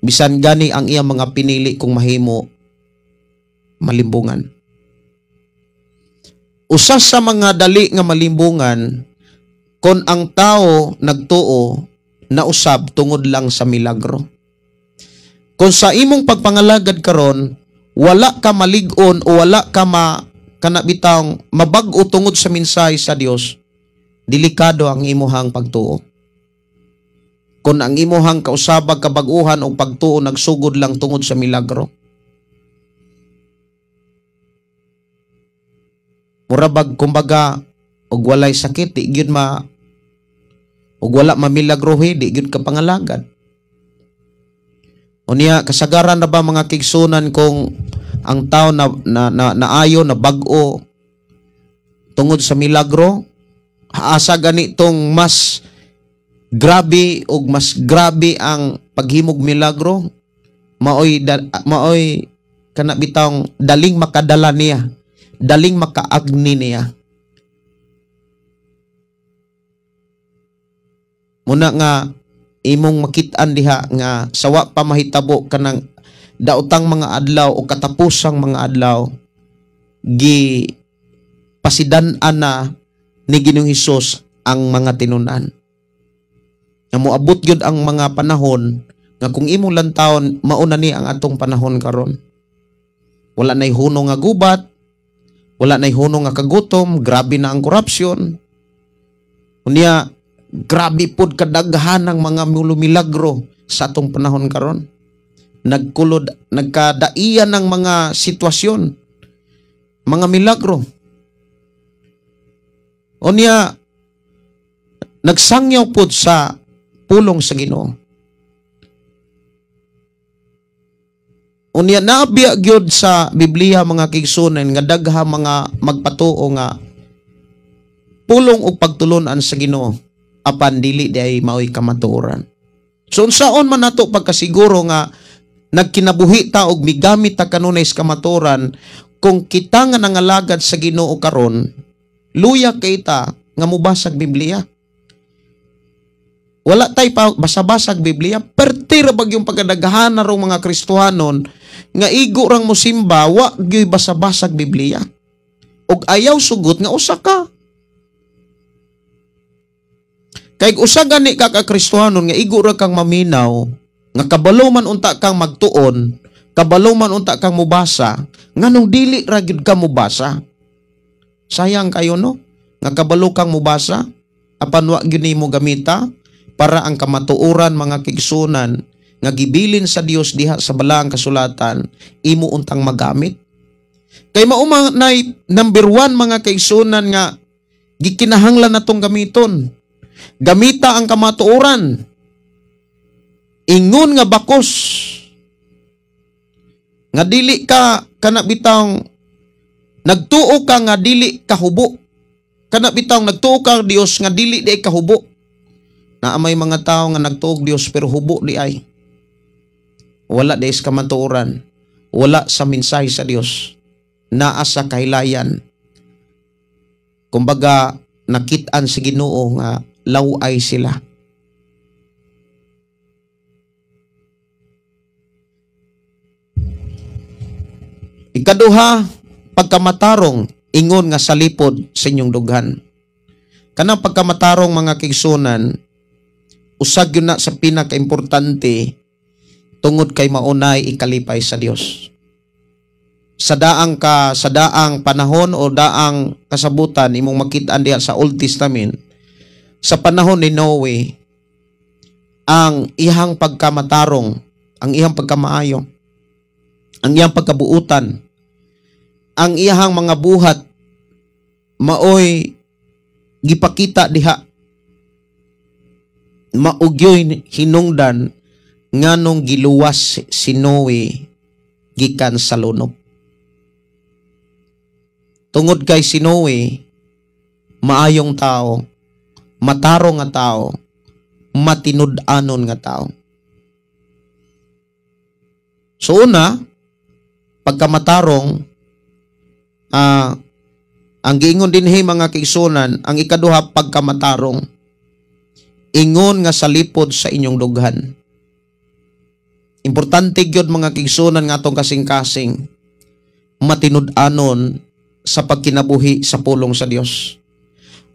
bisan gani ang iyang mga pinili kung mahimo malimbungan. Usa sa mga dali nga malimbungan kon ang tao nagtuo na usab tungod lang sa milagro. Kung sa imong pagpangalagad karon wala ka malig-on o wala ka kanabitang mabag-o tungod sa mensahe sa Dios, delikado ang imuhang pagtuo. Kung ang imuhang kausabag kabag-uhan o pagtuo nagsugod lang tungod sa milagro. Murabag kumbaga og walay sakit di gyud ma og wala mamilagrohi di gyud ka pangalagad. Unya kasagaran na ba mga kigsunan kung ang tao na naayo na bag-o tungod sa milagro, asa ganitong mas grabe og mas grabe ang paghimog milagro, maoy kana bitawng daling makadala niya, daling makaagni niya. Muna nga imong makit-an diha nga sawa pa mahitabo kanang daotang mga adlaw o katapusang mga adlaw, gi pasidan-an na ni Ginoong Hesus ang mga tinun-an. Nga moabot gyud ang mga panahon nga kung imong lantawon mauna ni ang atong panahon karon. Wala nay huno nga gubat, wala nay huno nga kagutom, grabe na ang korupsyon. Unya grabe pod kadaghan ng mga milagro sa atong panahon karon. Nagkulod, nagkadaiyan ng mga sitwasyon, mga milagro. Unya nagsangyaw pod sa pulong sa Ginoo. Unya naabiya gyud sa Biblia mga kigsunan nga dagha mga magpatuo nga pulong og pagtulon-an sa Ginoo apan dili diay maoy kamatuoran. So unsaon man nato pagkasiguro nga nagkinabuhi ta og migamit ta kanunay sa kamatuoran kung kita nga nangalagad sa Ginoo karon, luya kay ta nga mobasag Biblia. Wala tay pa basa-basag Biblia, perti ra bag yung pagkadaghan na rong mga Kristohanon nga igo rang mosimba, wa gyoy basa-basag Biblia. Og ayaw sugot nga usa ka. Kay usa gani ka ka Kristohanon nga igo ra kang maminaw, nga kabalo man unta kang magtuon, kabalo man unta kang mobasa, nganong dili ra gyud ka mobasa. Sayang kayo no, nga kabalo kang mobasa apan wa gyud nimo gamita para ang kamatuoran mga kigsunan nga gibilin sa Dios diha sa balaang kasulatan imo untang magamit. Kay mao nay number 1 mga kaigsunan nga gikinahanglan natong gamiton. Gamita ang kamatuoran. Ingon nga bakos nga dili ka kana bitang nagtuo ka nga dili kahubo. Kana bitang nagtuo ka Dios nga dili di kahubo. Naa may mga tao nga nagtuog Dios pero hubo di ay. Wala di sa kamatuoran. Wala sa mensahe sa Dios. Naa sa kahilayan. Kumbaga nakit-an sa Ginoo nga laway sila. Ikaduha, pagkamatarong ingon nga salipod sa inyong dughan. Kanang pagkamatarong mga kigsunan, usag yun na sa pinakaimportante tungod kay maunay ikalipay sa Dios. Sa daang panahon o daang kasabutan imong makit-an diha sa Old Testament, sa panahon ni Noe, ang iyang pagkamatarong, ang iyang pagkamaayo, ang iyang pagkabuutan, ang iyang mga buhat maoy gipakita diha. Maugyoy hinungdan nganong giluwas si Noe gikan sa lunob. Tungod kay si Noe, maayong tao, matarong nga tao, matinud-anon nga tao. So una, pagkamatarong, ang giingon dinhi mga kaigsunan, ang ikaduha pagkamatarong, ingon nga salipod sa inyong dughan. Importante gyud mga kaigsunan nga atong kasing-kasing matinud-anon sa pagkinabuhi sa pulong sa Dios.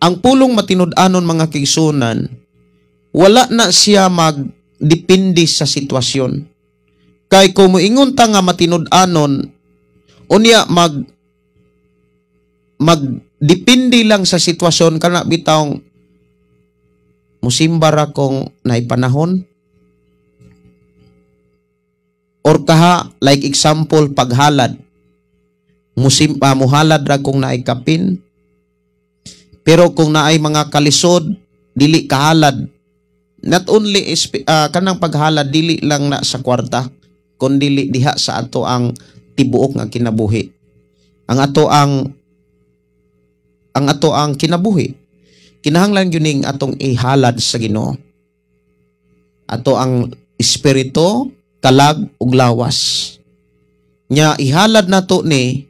Ang pulong matinud-anon mga kaigsunan, wala na siya magdepende sa sitwasyon. Kay kung moingon ta nga matinud-anon, unya magdepende lang sa sitwasyon kana bitawng Musimba ra kung naay panahon. Or kaha, like example, paghalad. Musimba, muhalad ra kung naay kapin. Pero kung naay mga kalisod, dili kahalad. Not only is, kanang paghalad, dili lang na sa kwarta, kun dili diha sa ato ang tibuok nga kinabuhi. Ang ato ang kinabuhi. Kinahanglan gyud ning atong ihalad sa Ginoo. Ato ang espiritu, kalag ug lawas. Nya ihalad nato ni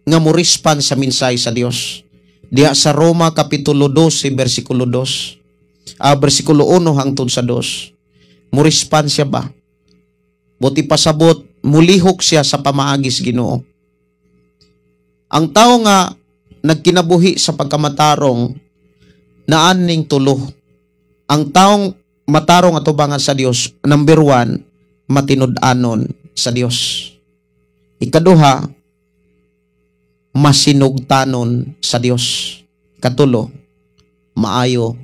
nga mo-respond sa mensahe sa Dios. Diha sa Roma kapitulo 12 bersikulo 2. Bersikulo 1 hangtod sa 2. Mo-respond siya ba? Buot pasabot, mulihok siya sa pamaagis Ginoo. Ang tao nga nagkinabuhi sa pagkamatarong, naan ning tulo. Ang taong matarong atubangan sa Dios, number 1, matinud-anon sa Dios. Ikaduha, masinugtanon sa Dios. Katulo, maayo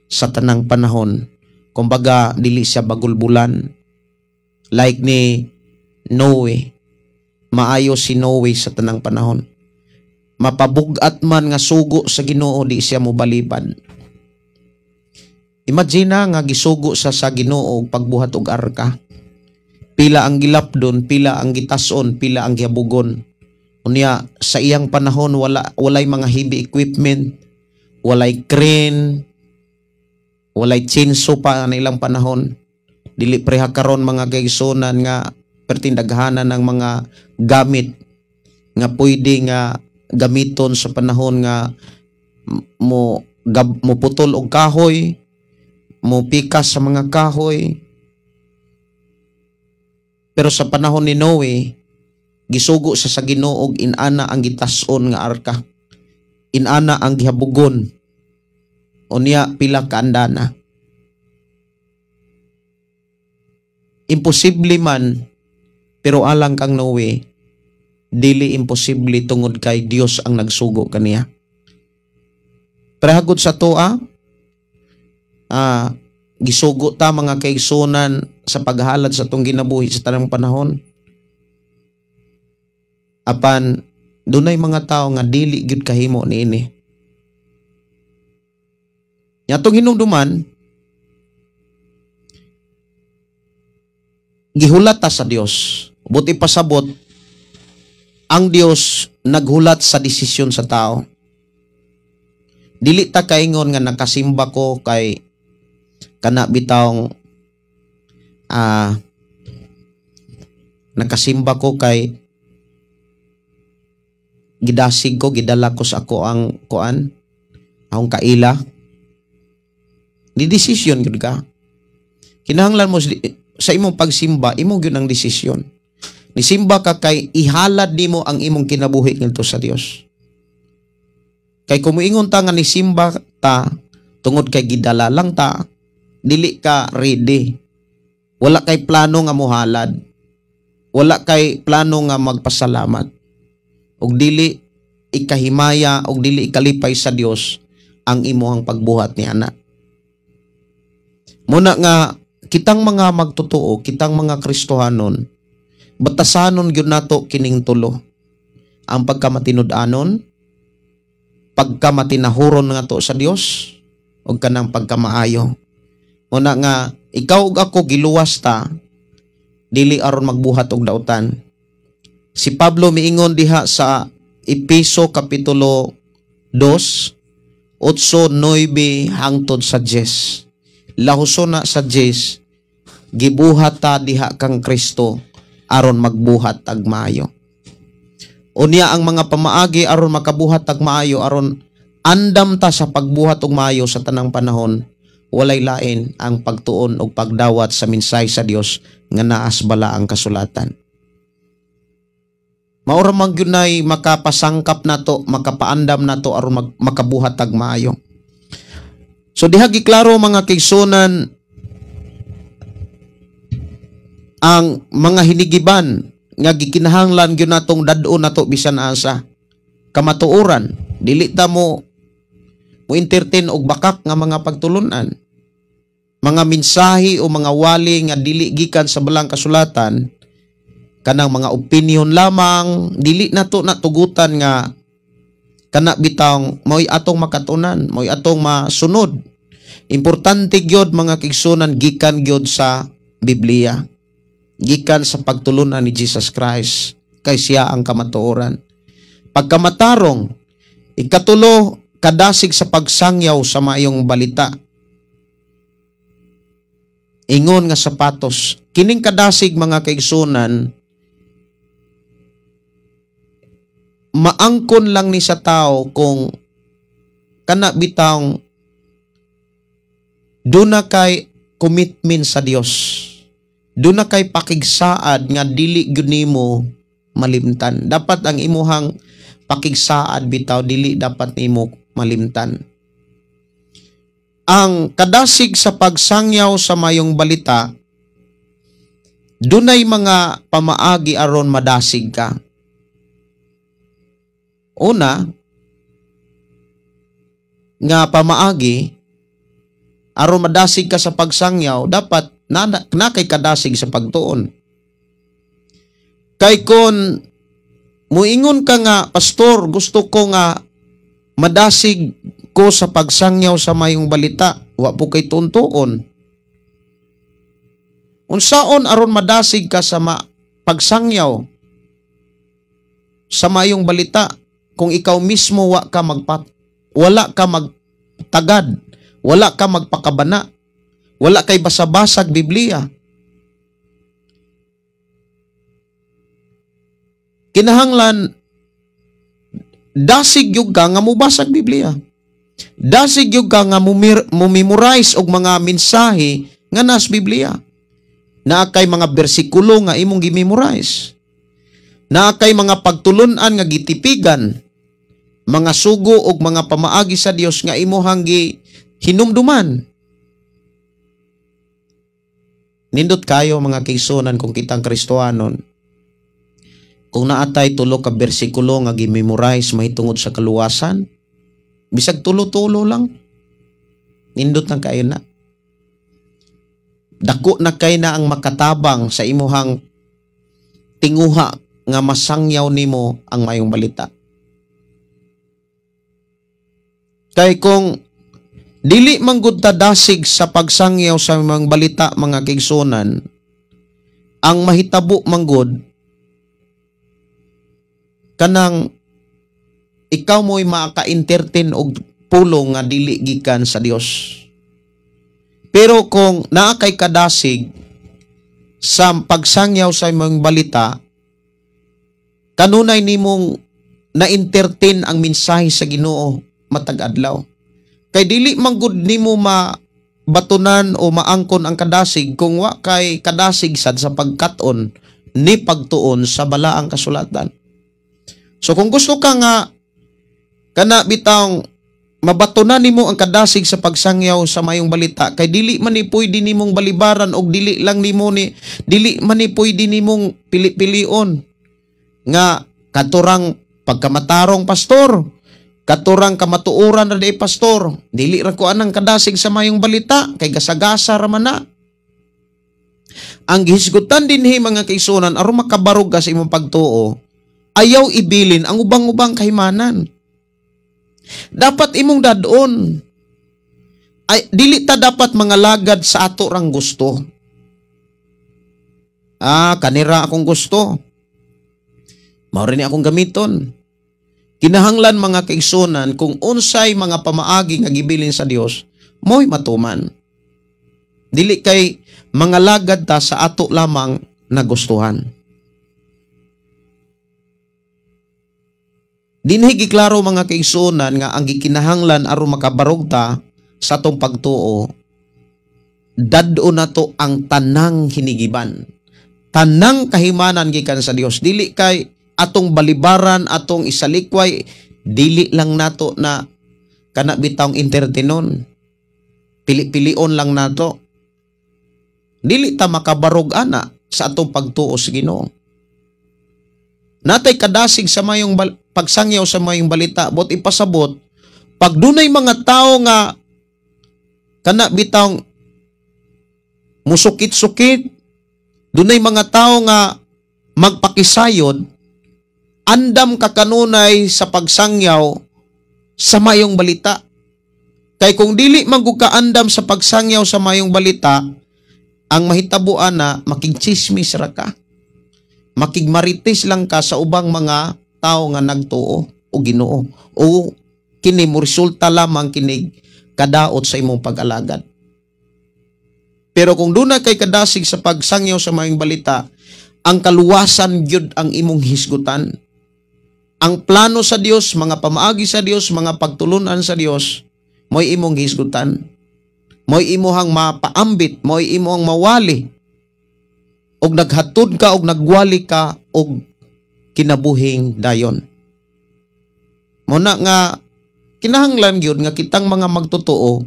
sa tanang panahon. Kumbaga, dili siya bagulbulan. Like ni Noe, maayo si Noe sa tanang panahon. Mapabugat man nga sugo sa Ginoo, di siya mobalibad. Imagine nga gisugo sa Ginoo og pagbuhat og arka. Pila ang gilapdon, pila ang gitason, pila ang gihabugon. Unya sa iyang panahon, walay mga heavy equipment, walay crane, walay chainsaw pa na ilang panahon. Dili preha karon, mga kaigsunan, nga pertindaghanan ng mga gamit nga pwede nga gamiton sa panahon nga mo putol og kahoy, mo pikas sa mga kahoy. Pero sa panahon ni Noe, gisugo sa Ginoo og inana ang gitas-on nga arka. Inana ang gihabugon. Unya pila ka andana. Imposible man, pero alang kang Noe, dili imposible tungod kay Dios ang nagsugo kaniya. Prehagod sa toa, gisugo ta, mga kaigsunan, sa paghalad sa atong ginabuhi sa tanang panahon. Apan dunay mga tawo nga dili gyud kahimo niini. Nya atong hinumduman, gihulat ta sa Dios. Buot pasabot, ang Dios naghulat sa desisyon sa tao. Dili ta kaingon nga nakasimba ko kay kana bitawng nakasimba ko kay gidasig ko, gidala ko sa ako ang kuan, akong kaila. Di desisyon gyud ka. Kinahanglan mo sa imong pagsimba, imo gyud ang desisyon. Nisimba ka kay ihalad nimo ang imong kinabuhi ngadto sa Dios. Kay kung moingon ta nga nisimba ta tungod kay gidala lang ta, dili ka ready. Wala kay plano nga mohalad. Wala kay plano nga magpasalamat. Og dili ikahimaya og dili ikalipay sa Dios ang imuhang pagbuhat ni ana. Muna nga kitang mga magtotoo, kitang mga Kristohanon, batasanon gyud nato kining tulo. Ang pagkamatinud-anon, pagkamatinahuron nga to sa Dios, ug kanang pagkamaayo. Muna nga ikaw ug ako giluwas ta dili aron magbuhat og dautan. Si Pablo miingon diha sa Epeso kapitulo 2, 8, 9 hangtod sa 10. Lahuso na sa 10, gibuhat ta diha kang Kristo aron magbuhat tag maayo. Unya ang mga pamaagi aron makabuhat tag maayo, aron andam ta sa pagbuhat og maayo sa tanang panahon, walay lain ang pagtuon og pagdawat sa mensahe sa Dios nga naas bala ang kasulatan. Maura man gyud nay makapasangkap nato, makapaandam nato aron makabuhat tag maayo. So diha giklaro, mga kaigsunan, ang mga hinigiban nga gikinahanglan gyud natong dad-on nato bisan asa. Kamatuoran, dili ta mo entertain og bakak nga mga pagtulunan. mga mensahe o mga wali nga dili gikan sa balang kasulatan, kanang mga opinion lamang, dili nato natugutan nga kana bitang mao'y atong makatunan, mao'y atong masunod. Importante gyud, mga kaigsuonan, gikan gyud sa Biblia. Gikan sa pagtulunan ni Jesus Christ, kay siya ang kamatuoran. Pagkamatarong, ikatulo, kadasig sa pagsangyaw sa maayong balita. Ingon nga sapatos. Kining kadasig, mga kaigsuonan, maangkon lang ni sa tao kung kana bitang duna kay commitment sa Dios. Duna kay pakigsaad nga dili gyud nimo malimtan. Dapat ang imuhang pakigsaad bitaw dili dapat nimo malimtan. Ang kadasig sa pagsangyaw sa mayong balita, dunay mga pamaagi aron madasig ka. Una nga pamaagi aron madasig ka sa pagsangyaw, dapat na kay kadasig sa pagtuon. Kay kon muingon ka nga, "Pastor, gusto ko nga madasig ko sa pagsangyaw sa mayong balita," wa po kay tuntuon. Unsaon aron madasig ka sa pagsangyaw sa mayong balita kung ikaw mismo wala ka magtagad, wala ka magpakabana, wala kay basa-basag Biblia? Kinahanglan dasig gyud ka nga mobasag Biblia. Dasig gyud ka nga mumemorize og mga mensahe nga nas Biblia. Naa kay mga bersikulo nga imong gimemorize. Naa kay mga pagtulun-an nga gitipigan, mga sugo og mga pamaagi sa Dios nga imuhang gihinumduman. Nindot kayo, mga kaigsuonan, kung kitang Kristohanon, kung naatay tulo ka bersikulo nga gimemorize mahitungod sa kaluwasan, bisag tulo-tulo lang, nindot na kayo na. Dako na kay na ang makatabang sa imuhang tinguha nga masangyaw nimo ang mayong balita. Kay kung dili manggod ta dasig sa pagsangyaw sa mga balita, mga kaigsuonan, ang mahitabo manggod kanang ikaw mo'y maka-entertain og pulong nga dili gikan sa Dios. Pero kung naa kay kadasig sa pagsangyaw sa imong balita, kanunay nimong na-entertain ang mensahe sa Ginoo matag adlaw. Kay dili man gud nimo mabatunan o maangkon ang kadasig kung wa kay kadasig sad sa pagkat-on ni pagtuon sa balaang kasulatan. So kung gusto ka nga kana bitang mabatunan nimo ang kadasig sa pagsangyaw sa mayong balita, kay dili man ni pwede nimong balibaran og dili lang nimo ni dili man ni pwede nimong pili-pilion nga katurang pagkamatarong, pastor, katurang kamatuoran ra di, pastor, dili ra ko anang kadasig sa mayong balita kay gasagasa ra man na. Ang gihisgutan dinhi, mga kaigsuonan, aron makabarog ka sa imong pagtuo, ayaw ibilin ang ubang-ubang kahimanan. Dapat imong dadon. Ay, dili ta dapat mga lagad sa ato rang gusto. "Ah, kanira akong gusto. Mao ni akong gamiton." Kinahanglan, mga kaigsuonan, kung unsay mga pamaagi nga gibilin sa Dios, mo'y matuman. Dili kay mga lagad ta sa ato lamang nagustuhan. Dinhi giklaro, mga kaigsuonan, nga ang gikinahanglan aron makabarog ta sa atong pagtuo, dad-on nato ang tanang hinigiban. Tanang kahimanan gikan sa Dios. Dili kay atong balibaran, atong isalikway, dili lang nato na kana bitawng entertainon. Pili-pilion lang nato. Dili ta makabarog ana sa atong pagtuo sa Ginoo. Natay kadasig sa mayong pagsangyaw sa mayong balita, bot ipasabot, pag dunay mga tao nga kana bitawng Musukit-sukit, dunay mga tao nga magpakisayod, andam ka kanunay sa pagsangyaw sa mayong balita. Kay kung dili man gud ka andam sa pagsangyaw sa mayong balita, ang mahitabuan na makigchismis ra ka. Makigmarites lang ka sa ubang mga tao nga nagtuo o Ginoo. O kini mo resulta lamang kinig kadaot sa imong pag-alagad. Pero kung duna kay kadasig sa pagsangyaw sa mayong balita, ang kaluwasan gyud ang imong hisgutan. Ang plano sa Dios, mga pamaagi sa Dios, mga pagtulunan sa Dios, mo'y imong hisgutan. Mo'y imuhang mapaambit, mo'y imuhang mawali. Og naghatod ka og nagwali ka og kinabuhing dayon. Muna nga kinahanglan gyud nga kitang mga magtotoo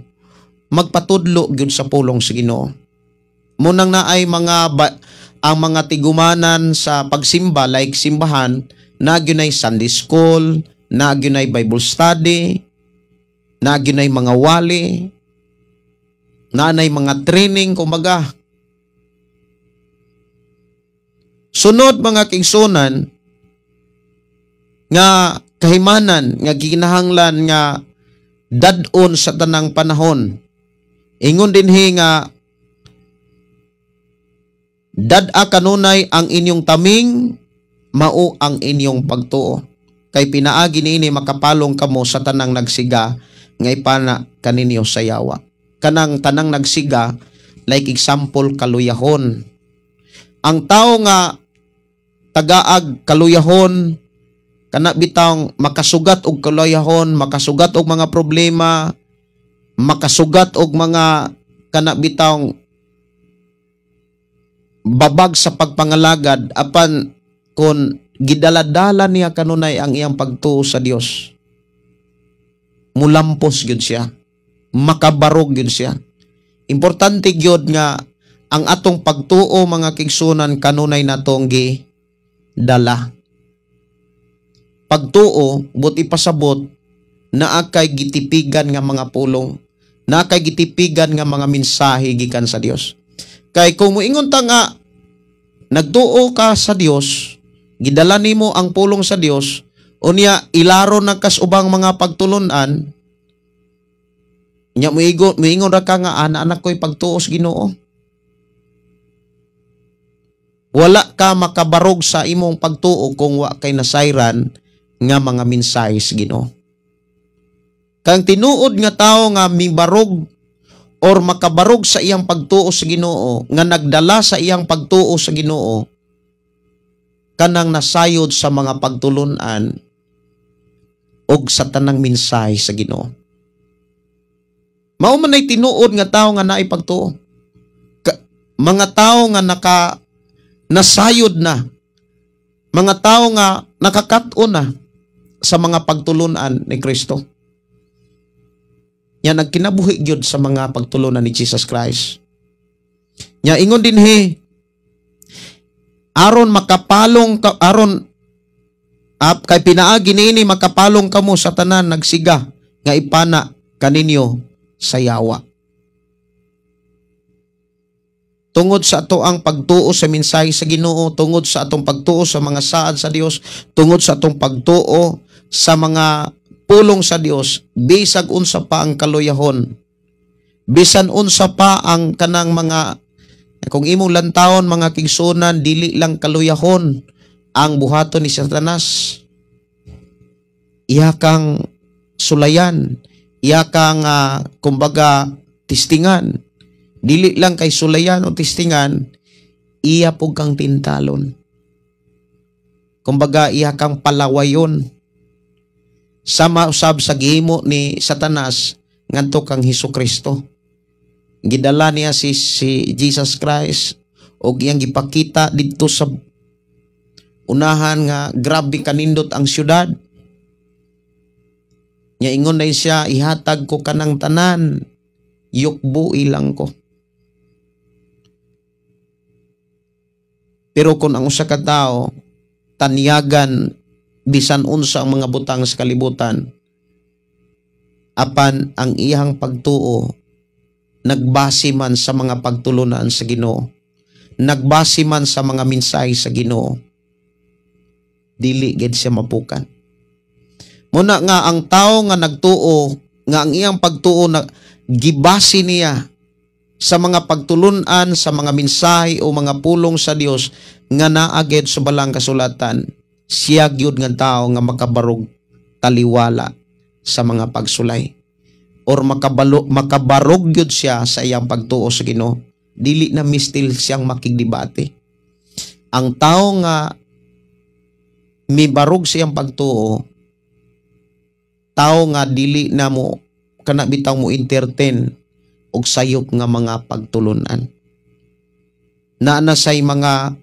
magpatudlo gyud sa pulong sa Ginoo. Munang naay mga ang mga tigumanan sa pagsimba, like simbahan, na gyud Sunday school, na gyud Bible study, na gyud mga wali, na mga training kumbaga. Sunod mga kigsunan nga kahimanan nga gikinahanglan nga dad-on sa tanang panahon. Ingon dinhi nga dad-a kanunay ang inyong taming, mao ang inyong pagtuo. Kay pinaagi niini makapalong kamo sa tanang nagsiga nga ipana kaninyo sa yawa. Kanang tanang nagsiga, like example kaluyahon. Ang tao nga tagaag kaluyahon, kana bitawng makasugat og kaluyahon, makasugat og mga problema, makasugat og mga kana bitawng babag sa pagpangalagad, apan kon gidala-dala niya kanunay ang iyang pagtuo sa Dios, mulampos gyud siya, makabarog gyud siya. Importante gyud nga ang atong pagtuo mga kigsunan kanunay natong gidala. Pagtuo, buti pasabot, naa kay gitipigan nga mga pulong, naa kay gitipigan nga mga mensahe gikan sa Dios. Kay kung moingon ta nga nagtuo ka sa Dios, gidala nimo ang pulong sa Dios, unya ilaro na kas ubang mga pagtulunan, nya moingon ra ka nga ana-anak ko'y pagtuo sa Ginoo. Wala ka makabarog sa imong pagtuo kung wa kay nasayran nga mga mensahe sa Ginoo. Kang tinuod nga tawo nga mibarog or makabarog sa iyang pagtuo sa Ginoo, nga nagdala sa iyang pagtuo sa Ginoo, kanang nasayod sa mga pagtulunan og sa tanang mensahe sa Ginoo. Mao man ay tinuod nga tawo nga naay pagtuo. Mga tawo nga nasayod na, mga tawo nga nakakat-on na sa mga pagtulunan ni Kristo. Nya nagkinabuhi gyud sa mga pagtulunan ni Jesus Christ. Nya ingon dinhi, aron makapalong ka, aron kay pinaagi niini makapalong kamo sa tanan nagsiga nga ipana kaninyo sa yawa. Tungod sa ato ang pagtuo sa mensahe sa Ginoo, tungod sa atong pagtuo sa mga saad sa Dios, tungod sa atong pagtuo sa mga pulong sa Dios, bisag unsa pa ang kaluyahon, bisan unsa pa ang kanang mga, kung imong lantawon mga kigsunan, dili lang kaluyahon ang buhaton ni Satanas. Iya kang sulayan, iya kang kumbaga tistingan. Dili lang kay sulayan o tistingan, iya pug kang tintalon. Kumbaga iya kang palawayon. Sama usab sa gihimo ni Satanas ngadto kang Hesus Kristo. Gidala niya si Jesus Christ og iyang gipakita didto sa unahan nga grabe kanindot ang syudad. Nya ingon na siya, ihatag ko kanang tanan, yukbo ilang ko. Pero kung ang usa ka tawo tanyagan bisan unsa ang mga butang sa kalibutan, apan ang iyang pagtuo Nagbase man sa mga pagtulunan sa Ginoo, nagbase man sa mga mensahe sa Ginoo, dili gid siya mapukan. Muna nga ang tao nga nagtuo, nga ang iyang pagtuo na gibase niya sa mga pagtulunan, sa mga mensahe o mga pulong sa Dios nga naa gid sa balang kasulatan, siya gyud nga tao nga makabarog taliwala sa mga pagsulay or makabarog gyud siya sa iyang pagtuo sa Ginoo. Dili na mistil siyang makigdebate. Ang tao nga mibarog sa iyang pagtuo, tao nga dili na mo kana bitaw mo entertain og sayop nga mga pagtulunan. Naa na say mga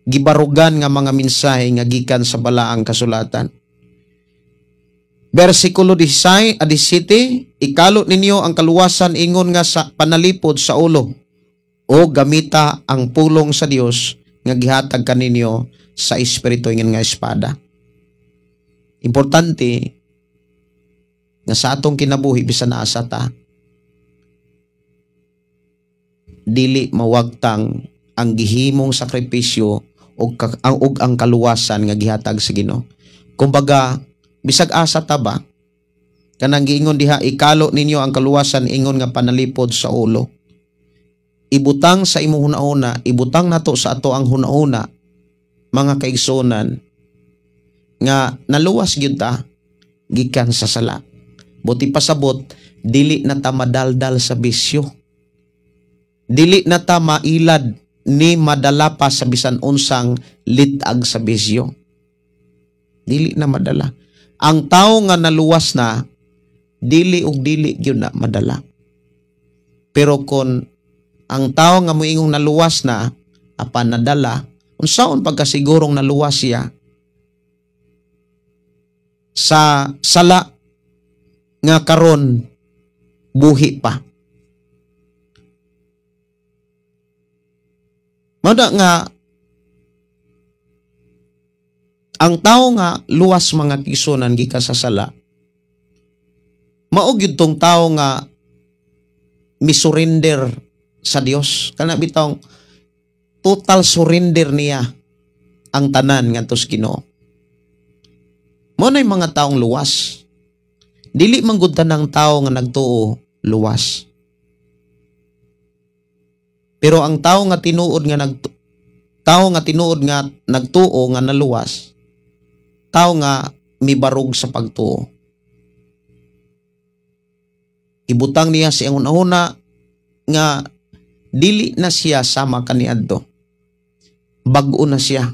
gibarugan nga mga mensahe nga gikan sa balaang kasulatan. Versikulo 16, 17, ikalo ninyo ang kaluwasan ingon nga sa panalipod sa ulo o gamita ang pulong sa Dios nga gihatag kaninyo sa Espiritu ingon nga espada. Importante nga sa atong kinabuhi bisan asa ta, dili mawagtang ang gihimong sakripisyo og ang kaluwasan nga gihatag sa Ginoo. Kumbaga, bisag asa ta ba, kanang giingon diha, ikalo ninyo ang kaluwasan ingon nga panalipod sa ulo. Ibutang sa imong hunahuna, ibutang nato sa ato ang hunahuna, mga kaigsuonan, nga naluwas gyud ta gikan sa sala. Buti pasabot, dili na ta madaldal sa bisyo. Dili na ta mailad ni madala pa sa bisan unsang litag sa bisyo. Dili na madala. Ang tao nga naluwas na, dili og dili gyud na madala. Pero kon ang tao nga moingong naluwas na, apan nadala, unsaon pagkasigurong naluwas siya sa sala nga karon buhi pa? Mada nga ang tao nga luwas mga kisunan gikan sa sala, mao gyud tong tao nga misurrender sa Dios. Kana bitong total surrender niya ang tanan ngadto sa Ginoo. Mao nay mga taong luwas. Dili man gud tanang tao nga nagtuo luwas. Pero ang tao nga tinuod nga tao nga tinuod nga nagtuo nga naluwas, tao nga mibarog sa pagtuo. Ibutang niya sa iyang hunahuna nga dili na siya sama kaniadto. Bag-o na siya.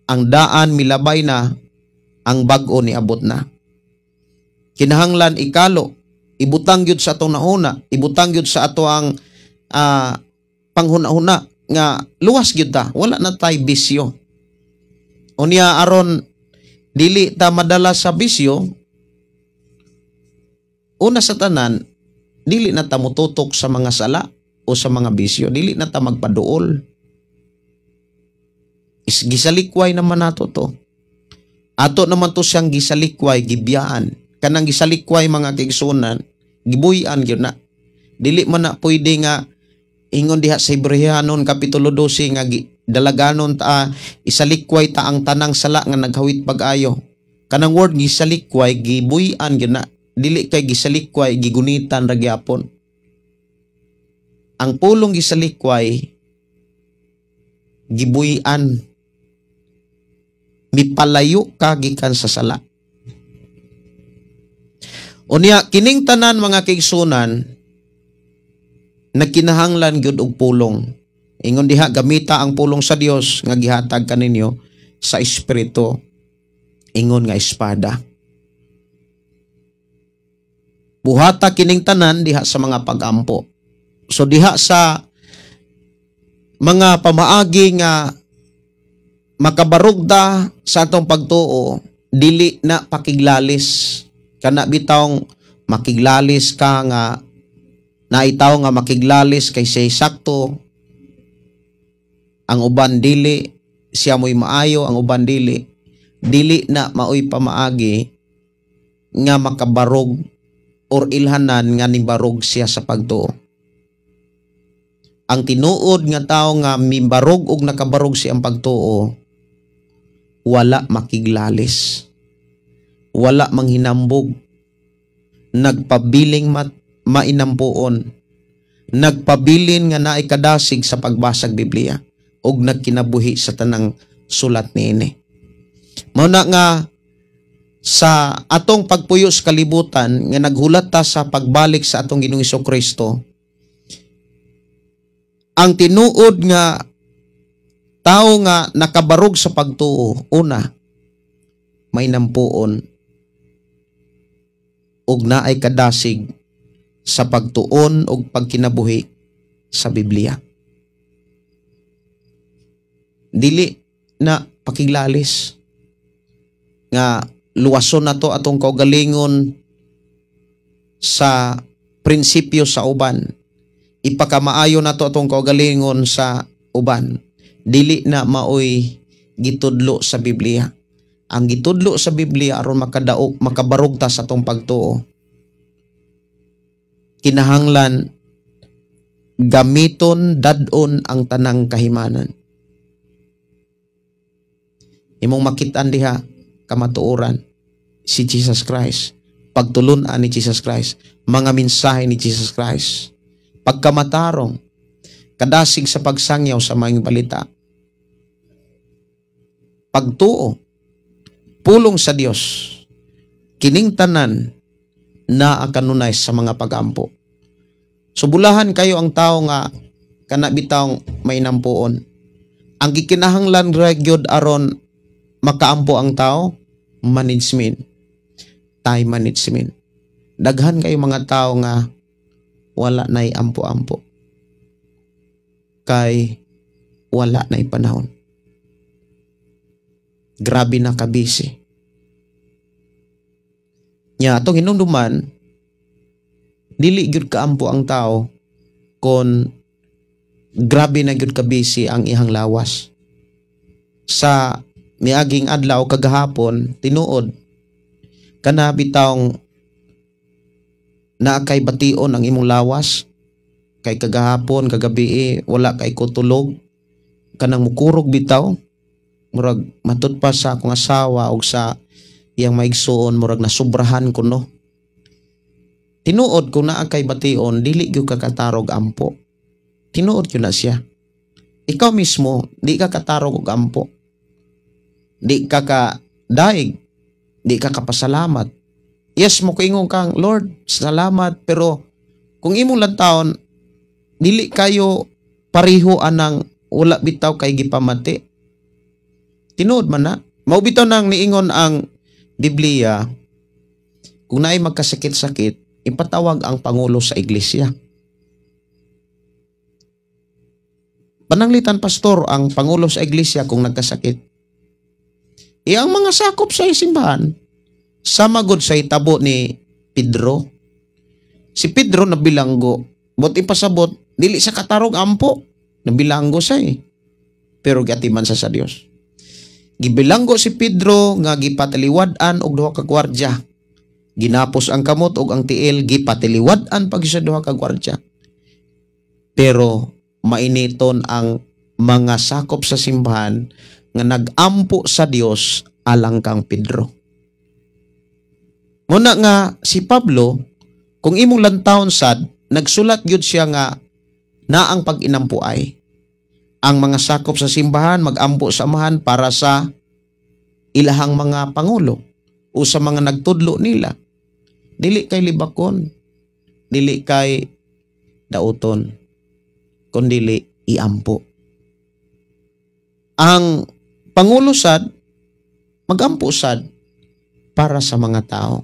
Ang daan milabay na, ang bag-o niabot na. Kinahanglan ikalo, ibutang gyud sa atong nahuna, ibutang gyud sa ato ang panghuna-huna nga luwas gyud ta, wala na tay bisyo. Unya aron dili ta madala sa bisyo, una sa tanan, dili na ta motutok sa mga sala o sa mga bisyo, dili na ta magpaduol. Gisalikway naman nato to. Ato naman to siyang gisalikway, gibiyaan. Kanang gisalikway mga kaigsuonan, gibuy-an gyud na. Dili man na pwede nga ingon diha sa Hebrehanon kapitulo 12 nga dalaganon ta, isalikway ta ang tanang sala nga naghawit pag-ayo. Kanang word gisalikway, gibuy-an gyud na. Dili kay gisalikway, gigunitan ra gyapon. Ang pulong gisalikway, gibuy-an, mipalayo ka gikan sa sala. Unya kining tanan mga kaigsunan nagkinahanglan gyud og pulong. Ingon diha, gamita ang pulong sa Dios nga gihatag kaninyo sa Espiritu ingon nga espada. Buhata kining tanan diha sa mga pagampo. So diha sa mga pamaagi nga makabarugda sa atong pagtuo, dili na pakiglalis. Kana bitawng makiglalis ka nga naitaw nga makiglalis kay siya sakto, ang uban dili, siya mo'y maayo, ang uban dili. Dili na maoy pamaagi nga makabarog or ilhanan nga nibarog siya sa pagtuo. Ang tinuod nga tao nga mibarog og nakabarog siyang pagtuo, wala makiglalis, wala manghinambog, nagpabiling mainampuon, nagpabilin nga naay kadasig sa pagbasag Biblia ug nagkinabuhi sa tanang sulat niini. Mao na nga sa atong pagpuyo sa kalibutan nga naghulat ta sa pagbalik sa atong Ginoong Kristo, ang tinuod nga tao nga nakabarog sa pagtuo, una, may nampuon ug naay kadasig sa pagtuon ug pagkinabuhi sa Biblia. Dili na pakiglalis nga luwason na to atong kaugalingon sa prinsipyo sa uban. Ipakamaayo na to atong kaugalingon sa uban. Dili na maoy gitudlo sa Biblia. Ang gitudlo sa Biblia aron makadaog, makabarog ta sa atong pagtuo, kinahanglan gamiton dad-on ang tanang kahimanan. Imong makit-an diha kamatuoran si Jesus Christ, pagtulun-an ni Jesus Christ, mga mensahe ni Jesus Christ, pagkamatarong, kadasig sa pagsangyaw sa maayong balita, pagtuo, pulong sa Dios, kining tanan naa kanunay sa mga pagampo. Subulahan kayo ang tao nga kana bitawng may nampuon. Ang gikinahanglan ra gyud aron makaampo ang tao, management, time management. Daghan kayo mga tao nga wala na'y ampo-ampo. Kay wala na'y panahon. Grabe na kabisi. Nya atong hinumduman, dili gyud kaampo ang tao kon grabe na gyud kabisi ang ihang lawas. Sa miaging adlaw kagahapon, tinuod kana bitawng naa kay bation ang imong lawas kay kagahapon kagabi wala kay ko tulog, kanang mukurog bitaw, murag matud pa sa akong asawa og sa iyang maigsuon, murag nasubrahan ko, no. Tinuod, kung naa kay bation, dili gyud ka katarog ampo. Tinuod gyud na siya. Ikaw mismo, di ka katarog og ampo, di ka ka daig, di ka kapasalamat. Yes, mo kaingon kang, "Lord, salamat," pero kung imong lantawon, dili kayo pareho anang wala bitaw kay gipamati. Tinuod man na. Mao bitaw nang niingon ang Biblia, kung naay magkasakit-sakit, ipatawag ang pangulo sa iglesia. Pananglitan, pastor, ang pangulo sa iglesia kung nagkasakit. Ang mga sakop sa simbahan, sama gud sa itabo ni Pedro. Si Pedro nabilanggo, but ipasabot, dili sa katarog ampo, nabilanggo siya eh. Pero giatiman sa Dios. Gibilanggo si Pedro nga gipataliwad-an og duha ka gwardya. Ginapos ang kamot og ang tiil, gipatiliwad-an pag sa duha ka gwardya. Pero mainiton ang mga sakop sa simbahan nga nagampo sa Dios alang kang Pedro. Muna nga si Pablo, kung imong lantawon sad, nagsulat gyud siya nga naang pag-inampuay. Ang mga sakop sa simbahan magampo sa amahan para sa ilahang mga pangulo o sa mga nagtudlo nila. Dili kay libakon, dili kay dauton, kundili iampo. Ang pangulo sad magampo sad para sa mga tao.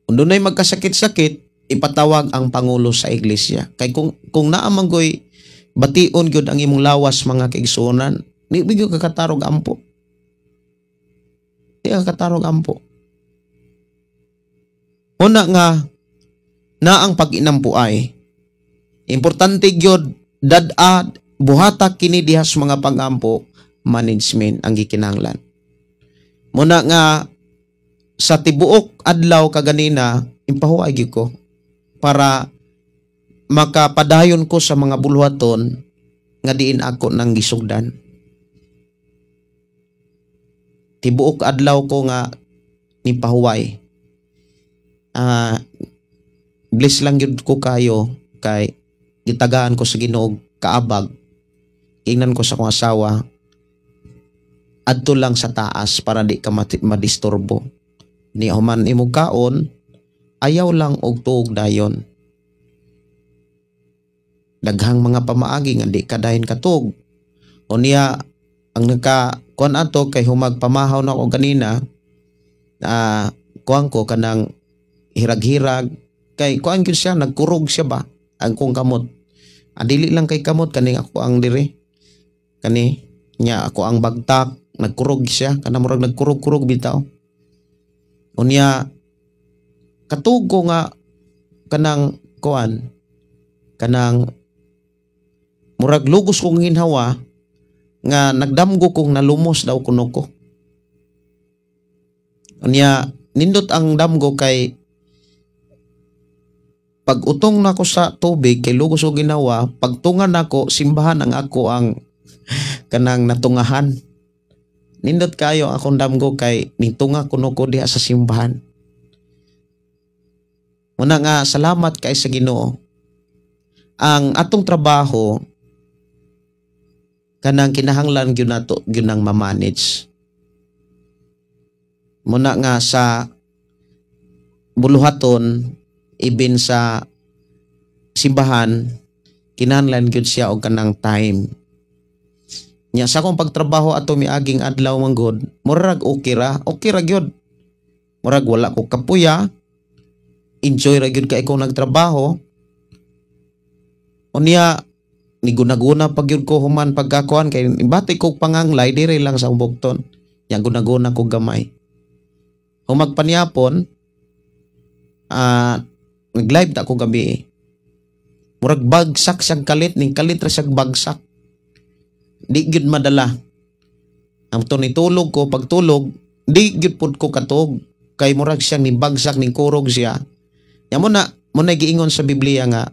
Kung dunay magkasakit-sakit, ipatawag ang pangulo sa iglesia. Kay kung naa man goy bation gyud ang imong lawas, mga kaigsuonan, di gyud ka katarog ampo. Di ka katarog ampo. Una nga na ang pag-inampo ay importante gyud, dad-a buhata kini diha sa mga pag-ampo, management ang gikinahanglan. Muna nga sa tibuok adlaw kaganina, impahuay gyud ko para Makapadayon ko sa mga buluhaton nga diin ako nang gisugdan. Tibuok adlaw ko nga ni pahuway. Bless lang gyud ko kayo kay gitagaan ko sa Ginoo kaabag. Ingnan ko sa akong asawa, adto lang sa taas para di ka madisturbo. Ni human imong kaon, ayaw lang og tuog dayon. Daghang mga pamaagi nga di ka dayon katug. O niya ang naka kuan ato kay humag pamahaw na ako ganina, kuan ko kanang hirag-hirag kay kuan gyud siya, nagkurog siya ba ang kong kamot. Dili lang kay kamot, kaning ako ang dire kani nya ako ang bagtak, nagkurog siya kana murag nagkurog-kurog bitaw. Unya katug ko nga kanang kuan kanang murag lugos kong ginhawa nga nagdamgo kong nalumos daw kuno ko. Unya nindot ang damgo kay pag utong nako sa tubig kay lugos og ginawa, pagtungan nako simbahan ang ako ang kanang natungahan. Nindot kayo akong damgo kay nitunga kuno ko diha sa simbahan. Muna nga salamat kay sa Ginoo. Ang atong trabaho kanang kinahanglan gyud nato gyud nang ma-manage. Muna nga sa buluhaton ibin sa simbahan kinahanglan gyud siya og kanang time. Nya sa akong pagtrabaho ato miaging adlaw man gud, murag okay ra gyud. Murag wala ko kapuya, enjoy ra gyud kay akong nagtrabaho. Unya nigunaguna pag gyud ko human pagkakuan kay bati ko panganglay dire lang sa Bugton. Nya gunaguna ko gamay. Humag panyapon, nag-live ta ko gabi. Murag bagsak siyang kalit, ning kalit ra siyang bagsak. Di gyud madala. Ang to nitulog ko, pagtulog, di gyud pud ko katog. Kay murag siyang ning bagsak, ning kurog siya. Ya mo na giingon sa Biblia nga,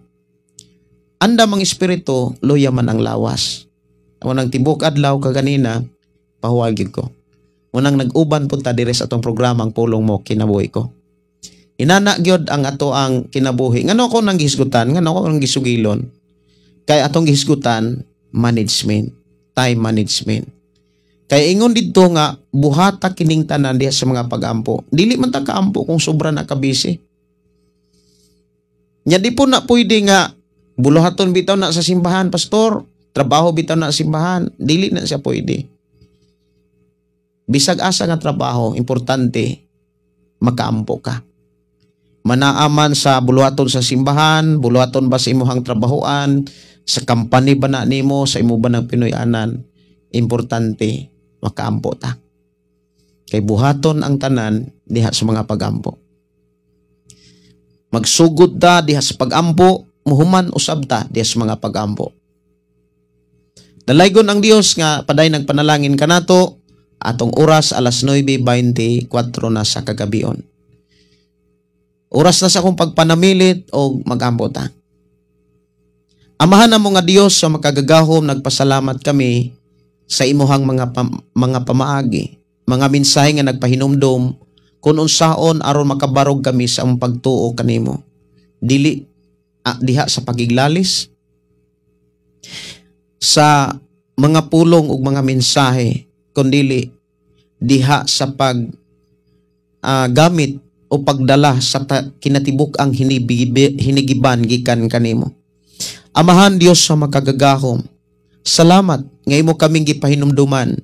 andam ang espiritu, luya man ang lawas. Amo nang tibok adlaw kaganina, pahuwag gyud ko. Munang nag-uban punta dire sa atong programa ang Pulong Mo Kinabuhi Ko. Inana gyud ang ato ang kinabuhi. Ngano ako nang gihisgutan, ngano ako nang gisugilon? Kay atong gihisgutan management, time management. Kay ingon didto nga buhata kining tanan diha sa mga pagampo. Dili man ta kaampo kung sobra na ka busy. Nya di po na pwede nga buluhaton bitaw na sa simbahan, pastor, trabaho bitaw na sa simbahan, dili na siya pwede. Bisag asa nga trabaho, importante makaampo ka. Manaaman sa buluhaton sa simbahan, buluhaton ba sa imuhang trabahoan, sa company ba na nimo, sa imo ba ng Pinoy-anan, importante makaampo ta. Kay buhaton ang tanan diha sa mga pagampo. Magsugod ta diha sa pagampo, muhuman usab ta diha sa mga pagampo. Dalaygon ang Dios nga paday nagpanalangin kanato. Atong oras alas 9:24 na sa kagabion. Oras na sa akong pagpanamilit o magampo ta. Amahan na mo nga Dios sa makagagahom, nagpasalamat kami sa imuhang mga pamaagi, mga mensahe nga nagpahinumdom kung unsaon aron makabarog kami sa among pagtuo kanimo. Dili diha sa pagiglalis, sa mga pulong ug mga mensahe, kundili diha sa pag gamit o pagdala sa kinatibuk ang hinigiban gikan kanimo. Amahan Dios sa makagagahom, salamat nga imo kaming gipahinumduman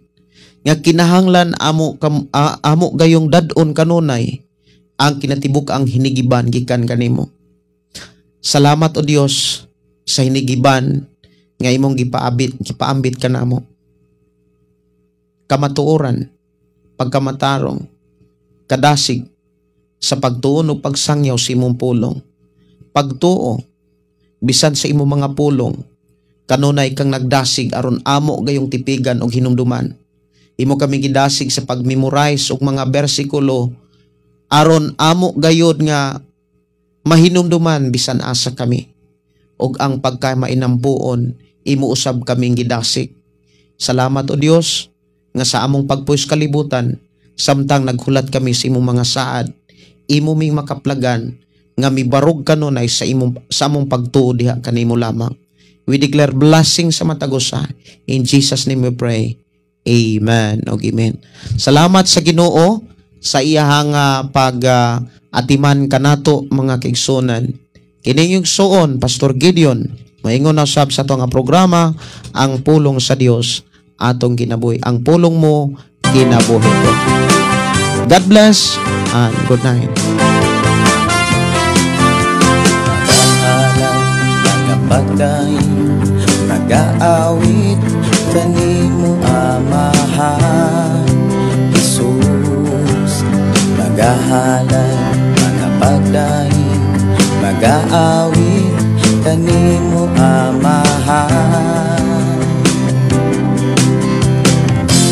nga kinahanglan amo amo gayong dad-on kanunay ang kinatibuk ang hinigiban gikan kanimo. Salamat o Dios sa hinigiban nga imong gipaambit kanamo. Kamatuoran, pagkamatarong, kadasig sa pagtuon o pagsangyaw sa imong pulong. Pagtuo bisan sa imong mga pulong, kanunay kang nagdasig aron amo gayong tipigan og hinumduman. Imo kami gidasig sa pagmemorize og mga bersikulo aron amo gayod nga mahinumduman bisan asa kami. ug ang pagkamainambuon, imo usab kaming gidasig. Salamat, O Dios, nga sa among pagpuyo kalibutan, samtang naghulat kami sa imong mga saad, imo ming makaplagan nga mibarog kanunay sa among pagtuo diha kanimo lamang. We declare blessing sa matag usa. In Jesus' name we pray. Amen. Og amen. Salamat sa Ginoo sa iyahang pag atiman kanato, mga kaigsuonan. Kini inyong igsuon, Pastor Gideon, maingon na sab sa ato nga programa, Ang Pulong sa Dios Atong Kinabuhi. Ang pulong mo, kinabuhi ko. God bless and good night. Magahalad, magapagdaig, magaawit kanimo, Amahan Jesus. Magahalad, magapagdaig, magaawit kanimo, Amahan.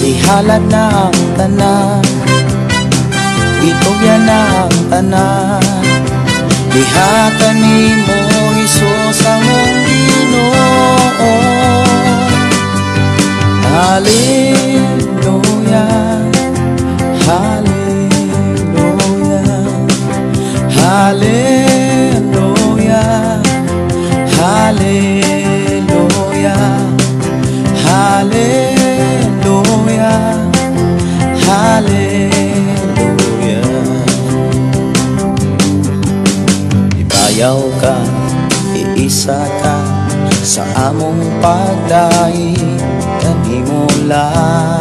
Ihalad na ang tanan, itugyan na ang tanan diha kanimo, Hesus among Ginoo. Hallelujah, Hallelujah, Hallelujah, Hallelujah, Hallelujah, Hallelujah. Ibayaw ka, iisa ka sa among pagdaig kanimo lang.